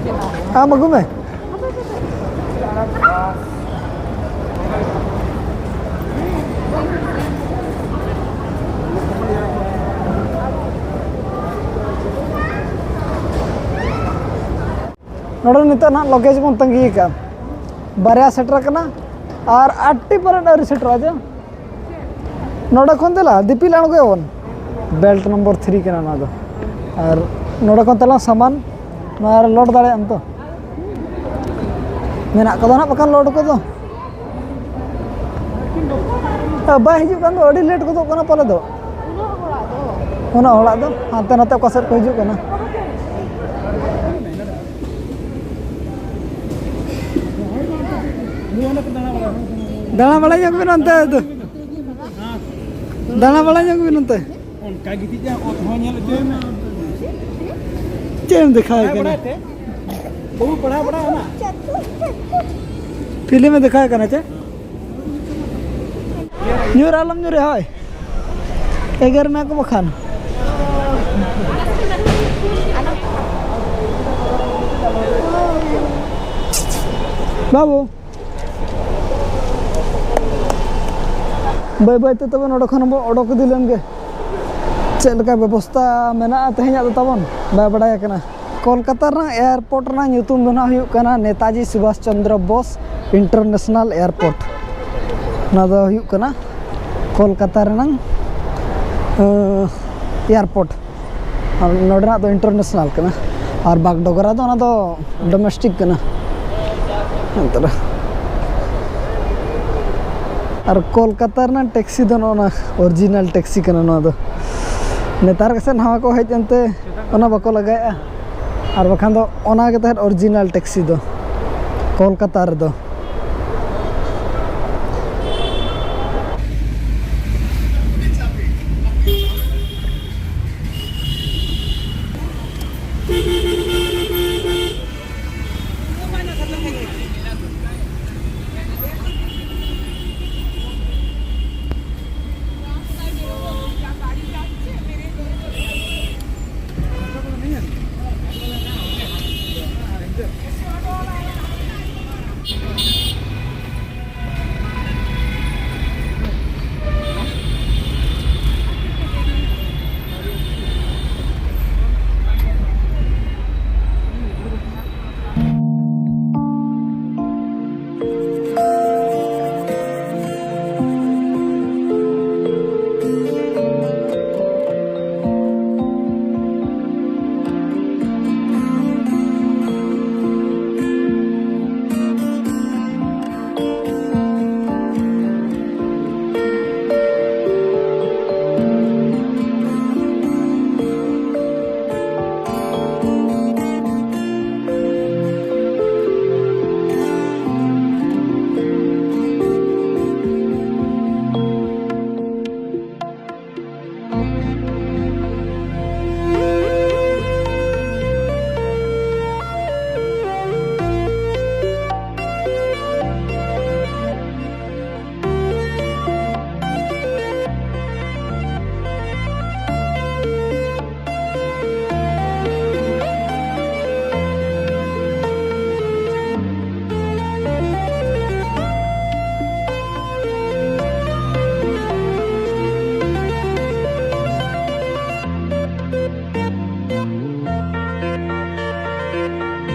ᱠᱟᱱᱟ᱾ ᱟᱢ ᱟᱹᱜᱩ ᱢᱮ᱾ ᱱᱚᱰᱮ ᱱᱤᱛᱚᱜ ᱱᱟᱦᱟᱜ ᱞᱚᱜᱮᱡᱽ ᱵᱚᱱ ᱛᱟᱺᱜᱤ ᱟᱠᱟᱫᱼᱟ, ᱵᱟᱨᱭᱟ ᱥᱮᱴᱮᱨ ᱟᱠᱟᱱᱟ ᱟᱨ ᱟᱴᱴᱤ ᱯᱟᱨᱮᱱ ᱟᱹᱣᱨᱤ ᱥᱮᱴᱮᱨᱚᱜᱼᱟ ᱡᱮ᱾ ᱱᱚᱰᱮ ᱠᱷᱚᱱ ᱫᱮᱞᱟ ᱫᱤᱯᱤᱞ ᱟᱬᱜᱚᱭᱟᱵᱚᱱ, ᱵᱮᱞᱴ ᱱᱚᱢᱵᱚᱨ ᱛᱷᱨᱤ ᱠᱟᱱᱟ ᱱᱚᱣᱟ ᱫᱚ᱾ ᱟᱨ ᱱᱚᱰᱮ ᱠᱷᱚᱱ ᱛᱮᱞᱟ ᱥᱟᱢᱟᱱ ᱱᱚᱣᱟ ᱨᱮ ᱞᱳᱰ ᱫᱟᱲᱮᱭᱟᱜ ᱟᱢ ᱛᱚ? ᱢᱮᱱᱟᱜ ᱠᱚᱫᱚ ᱱᱟᱦᱟᱜ ᱵᱟᱠᱷᱟᱱ ᱞᱳᱰ ᱠᱚᱫᱚ᱾ ᱵᱟᱭ ᱦᱤᱡᱩᱜ ᱠᱟᱱ ᱫᱚ, ᱟᱹᱰᱤ ᱞᱮᱴ ᱜᱚᱫᱚᱜ ᱠᱟᱱᱟ ᱯᱟᱞᱮ ᱫᱚ᱾ ᱩᱱᱟᱹᱜ ᱦᱚᱲᱟᱜ ᱫᱚ ᱦᱟᱱᱛᱮ ᱱᱟᱛᱮ ᱚᱠᱟ ᱥᱮᱫ ᱠᱚ ᱦᱤᱡᱩᱜ ᱠᱟᱱᱟ᱾ ᱫᱟᱬᱟ ᱵᱟᱲᱟ ᱧᱚᱜ ᱵᱤᱱ ᱚᱱᱛᱮ ᱫᱚ᱾ ᱫᱟᱬᱟ ᱵᱟᱲᱟ ᱧᱚᱜ ᱵᱤᱱ ᱚᱱᱛᱮ᱾ ᱚᱱᱠᱟ ᱜᱤᱛᱤᱡ ᱡᱟ ᱚᱛ ᱦᱚᱸ ᱧᱮᱞ ᱦᱚᱪᱚᱭ ᱢᱮ᱾ ᱪᱮᱫ ᱮᱢ ᱫᱮᱠᱷᱟᱣ ᱠᱟᱱᱟ? ᱵᱟᱲᱟᱭ ᱛᱮ? ᱵᱟᱹᱵᱩ ᱯᱟᱲᱦᱟᱣ ᱵᱟᱲᱟ ᱚᱱᱟ? ᱯᱷᱤᱞᱢ ᱮ ᱫᱮᱠᱷᱟᱣ ᱠᱟᱱᱟ ᱪᱮ? ᱧᱩᱨ ᱟᱞᱚᱢ ᱧᱩᱨᱮ ᱦᱳᱭ᱾ ᱮᱜᱮᱨ ᱢᱮᱭᱟ ᱠᱚ ᱵᱟᱠᱷᱟᱱ᱾ ᱵᱟᱹᱵᱩ᱾ ᱵᱟᱹᱭ ᱵᱟᱹᱭ ᱛᱮ ᱛᱚᱵᱮ ᱱᱚᱰᱮ ᱠᱷᱚᱱ ᱵᱚ ᱚᱰᱚᱠ ᱤᱫᱤ ᱞᱮᱱ ᱜᱮ᱾ ᱪᱮᱫ ᱞᱮᱠᱟ ᱵᱮᱵᱚᱥᱛᱟ ᱢᱮᱱᱟᱜᱼᱟ ᱛᱮᱦᱮᱧᱟᱜ ᱫᱚ ᱛᱟᱵᱚᱱ ᱵᱟᱭ ᱵᱟᱲᱟᱭ ᱠᱟᱱᱟ᱾ ᱠᱳᱞᱠᱟᱛᱟ ᱨᱮᱱᱟᱜ ᱮᱭᱟᱨᱯᱳᱨᱴ ᱨᱮᱱᱟᱜ ᱧᱩᱛᱩᱢ ᱫᱚ ᱱᱟᱦᱟᱜ ᱦᱩᱭᱩᱜ ᱠᱟᱱᱟ ᱱᱮᱛᱟᱡᱤ ᱥᱩᱵᱷᱟᱥ ᱪᱚᱱᱫᱨᱚ ᱵᱳᱥ ᱤᱱᱴᱟᱨᱱᱮᱥᱱᱟᱞ ᱮᱭᱟᱨᱯᱳᱨᱴ᱾ ᱚᱱᱟ ᱫᱚ ᱦᱩᱭᱩᱜ ᱠᱟᱱᱟ ᱠᱳᱞᱠᱟᱛᱟ ᱨᱮᱱᱟᱝ, ᱟᱸ, ᱮᱭᱟᱨᱯᱳᱨᱴ᱾ ᱟᱨ ᱱᱚᱰᱮᱱᱟᱜ ᱫᱚ ᱤᱱᱴᱟᱨᱱᱮᱥᱱᱟᱞ ᱠᱟᱱᱟ, ᱟᱨ ᱵᱟᱜᱽᱰᱚᱜᱽᱨᱟ ᱫᱚ ᱚᱱᱟ ᱫᱚ ᱰᱚᱢᱮᱥᱴᱤᱠ ᱠᱟᱱᱟ᱾ ᱮᱱᱛᱮ ᱨᱮ-, ᱟᱨ ᱠᱳᱞᱠᱟᱛᱟ ᱨᱮᱱᱟᱜ ᱴᱮᱠᱥᱤ ᱫᱚ ᱱᱚᱜᱼᱚ ᱱᱟ ᱚᱨᱤᱡᱤᱱᱟᱞ ᱴᱮᱠᱥᱤ ᱠᱟᱱᱟ ᱱᱚᱣᱟ ᱫᱚ᱾ ᱱᱮᱛᱟᱨ ᱜᱮᱥᱮ ᱱᱟᱣᱟ ᱠᱚ ᱦᱮᱡ ᱮᱱᱛᱮ ᱚᱱᱟ ᱵᱟᱠᱚ ᱞᱟᱜᱟᱭᱮᱫᱼᱟ, ᱟᱨ ᱵᱟᱠᱷᱟᱱ ᱫᱚ ᱚᱱᱟ ᱜᱮ ᱛᱟᱦᱮᱸᱫ ᱚᱨᱤᱡᱤᱱᱟᱞ ᱴᱮᱠᱥᱤ ᱫᱚ ᱠᱳᱞᱠᱟᱛᱟ ᱨᱮᱫᱚ᱾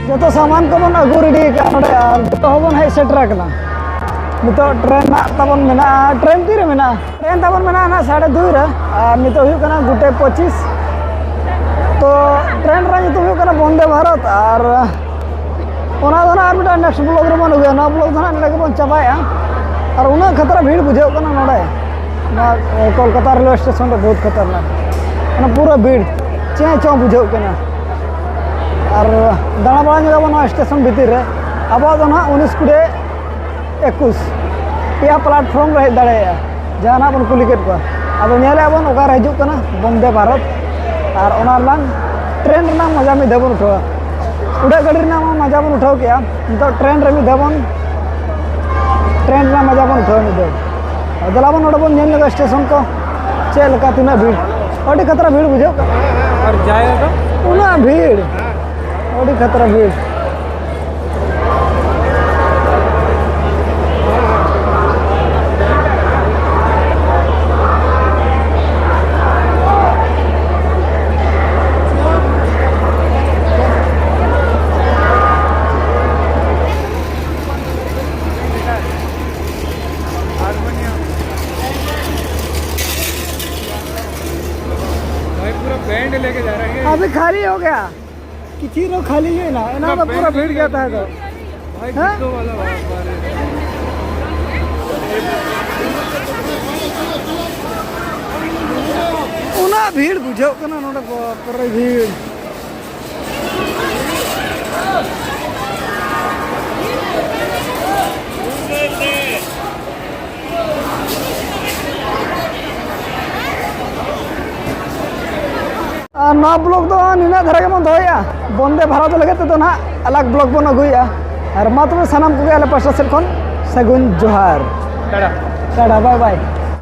ᱡᱚᱛᱚ ᱥᱟᱢᱟᱱ ᱠᱚᱵᱚᱱ ᱟᱹᱜᱩ ᱨᱮᱰᱤ ᱟᱠᱟᱫ ᱱᱚᱰᱮ, ᱟᱨ ᱡᱚᱛᱚ ᱦᱚᱸᱵᱚᱱ ᱦᱮᱡ ᱥᱮᱴᱮᱨ ᱟᱠᱟᱱᱟ᱾ ᱱᱤᱛᱚᱜ ᱴᱨᱮᱱ ᱱᱟᱜ ᱛᱟᱵᱚᱱ ᱢᱮᱱᱟᱜᱼᱟ᱾ ᱴᱨᱮᱱ ᱛᱤᱨᱮ ᱢᱮᱱᱟᱜᱼᱟ? ᱱᱟᱜ ᱥᱟᱲᱮ ᱫᱩᱭ ᱨᱮ᱾ ᱟᱨ ᱱᱤᱛᱚᱜ ᱦᱩᱭᱩᱜ ᱠᱟᱱᱟ ᱜᱚᱴᱮ ᱯᱚᱸᱪᱤᱥ᱾ ᱛᱚ ᱴᱨᱮᱱ ᱨᱮᱱᱟᱜ ᱧᱩᱛᱩᱢ ᱦᱩᱭᱩᱜ ᱠᱟᱱᱟ ᱵᱚᱱᱫᱮ ᱵᱷᱟᱨᱚᱛ᱾ ᱟᱨ ᱚᱱᱟ ᱫᱚ ᱱᱟᱜ ᱟᱨ ᱢᱤᱫᱴᱟᱝ ᱱᱮᱠᱥᱴ ᱵᱞᱚᱜ ᱨᱮᱵᱚᱱ ᱟᱹᱜᱩᱭᱟ᱾ ᱱᱚᱣᱟ ᱵᱞᱚᱜ ᱫᱚ ᱱᱟᱜ ᱱᱚᱰᱮ ᱜᱮᱵᱚᱱ ᱪᱟᱵᱟᱭᱟ᱾ ᱟᱨ ᱩᱱᱟᱹᱜ ᱠᱷᱟᱛᱨᱟ ᱵᱷᱤᱲ ᱵᱩᱡᱷᱟᱹᱜ ᱠᱟᱱᱟ ᱱᱚᱰᱮ, ᱱᱚᱣᱟ ᱠᱳᱞᱠᱟᱛᱟ ᱨᱮᱞᱣᱮ ᱥᱴᱮᱥᱚᱱ ᱨᱮ ᱵᱚᱦᱩᱛ ᱠᱷᱟᱛᱟᱨᱱᱟᱠ᱾ ᱚᱱᱟ ᱯᱩᱨᱟᱹ ᱵᱷᱤᱲ ᱪᱮᱫ ᱪᱚᱝ ᱵᱩᱡᱷᱟᱹᱜ ᱠᱟᱱᱟ᱾ ᱟᱨ ᱫᱟᱬᱟ ᱵᱟᱲᱟ ᱧᱚᱜ ᱟᱵᱚᱱ ᱱᱚᱣᱟ ᱥᱴᱮᱥᱚᱱ ᱵᱷᱤᱛᱤᱨ ᱨᱮ᱾ ᱟᱵᱚᱣᱟᱜ ᱫᱚ ᱱᱟᱦᱟᱜ ᱩᱱᱤᱥ ᱠᱩᱲᱤ ᱮᱠᱩᱥ, ᱯᱮᱭᱟ ᱯᱞᱟᱴᱯᱷᱨᱚᱢ ᱨᱮ ᱦᱮᱡ ᱫᱟᱲᱮᱭᱟᱜᱼᱟ᱾ ᱡᱟᱦᱟᱱᱟᱜ ᱵᱚᱱ ᱠᱩᱞᱤ ᱠᱮᱫ ᱠᱚᱣᱟ, ᱟᱫᱚ ᱧᱮᱞᱮᱫᱼᱟ ᱵᱚᱱ ᱚᱠᱟᱨᱮ ᱦᱤᱡᱩᱜ ᱠᱟᱱᱟ ᱵᱚᱱᱫᱮ ᱵᱷᱟᱨᱚᱛ᱾ ᱟᱨ ᱚᱱᱟ ᱨᱮᱱᱟᱜ ᱴᱨᱮᱱ ᱨᱮᱱᱟᱜ ᱢᱚᱡᱟ ᱢᱤᱫ ᱫᱷᱟᱣ ᱵᱚᱱ ᱩᱴᱷᱟᱹᱣᱟ᱾ ᱩᱰᱟᱹᱜ ᱜᱟᱹᱰᱤ ᱨᱮᱱᱟᱜ ᱢᱟ ᱢᱚᱡᱟ ᱵᱚᱱ ᱩᱴᱷᱟᱹᱣ ᱠᱮᱜᱼᱟ, ᱱᱤᱛᱚᱜ ᱴᱨᱮᱱ ᱨᱮ ᱢᱤᱫ ᱫᱷᱟᱣ ᱵᱚᱱ, ᱴᱨᱮᱱ ᱨᱮᱱᱟᱜ ᱢᱚᱡᱟ ᱵᱚᱱ ᱩᱴᱷᱟᱹᱣᱟ ᱢᱤᱫ ᱫᱷᱟᱣ᱾ ᱟᱨ ᱫᱮᱞᱟ ᱵᱚᱱ ᱱᱚᱰᱮ ᱵᱚᱱ ᱧᱮᱞ ᱧᱚᱜᱟ ᱥᱴᱮᱥᱚᱱ ᱠᱚ ᱪᱮᱫ ᱞᱮᱠᱟ, ᱛᱤᱱᱟᱹᱜ ᱵᱷᱤᱲ᱾ ᱟᱹᱰᱤ ᱠᱷᱟᱛᱨᱟ ᱵᱷᱤᱲ ᱵᱩᱡᱷᱟᱹᱜ ᱠᱟᱱᱟ᱾ ᱟᱨ ᱡᱟᱭᱜᱟ ᱫᱚ? ᱩᱱᱟᱹᱜ ᱵᱷᱤᱲ, ᱟᱹᱰᱤ ᱠᱷᱟᱛᱨᱟ ᱵᱷᱤᱲ᱾ भाई पूरा बैंड लेके जा रहे हैं। अभी खाली हो गया। किसी रो खाली है ना, ना, पूरा पूरा बैंड भीड़ लेके जाता है तो। भाई, हाँ? गिट्टो वाला बात, बात है। ᱩᱱᱟᱹᱜ ᱵᱷᱤᱲ ᱵᱩᱡᱷᱟᱹᱜ ᱠᱟᱱᱟ ᱱᱚᱰᱮ, ᱵᱟᱯ ᱨᱮ ᱵᱷᱤᱲ᱾ ᱟᱨ ᱱᱚᱣᱟ ᱵᱞᱚᱜ ᱫᱚ ᱱᱤᱱᱟᱹᱜ ᱫᱷᱟᱨᱟ ᱜᱮᱵᱚᱱ ᱫᱚᱦᱚᱭᱮᱜᱼᱟ᱾ ᱵᱚᱱᱫᱮ ᱵᱷᱟᱨᱚᱛ ᱞᱟᱹᱜᱤᱫ ᱛᱮᱫᱚ ᱱᱟᱦᱟᱜ ᱟᱞᱟᱜᱽ ᱵᱞᱚᱜ ᱵᱚᱱ ᱟᱹᱜᱩᱭᱮᱜᱼᱟ᱾ ᱟᱨ ᱢᱟ ᱛᱚᱵᱮ ᱥᱟᱱᱟᱢ ᱠᱚᱜᱮ ᱟᱞᱮ ᱯᱟᱥᱴᱟ ᱥᱮᱫ ᱠᱷᱚᱱ ᱥᱟᱹᱜᱩᱱ ᱡᱚᱦᱟᱨ᱾ ᱴᱟᱴᱟ᱾ ᱴᱟᱴᱟ, ᱵᱟᱭ ᱵᱟᱭ᱾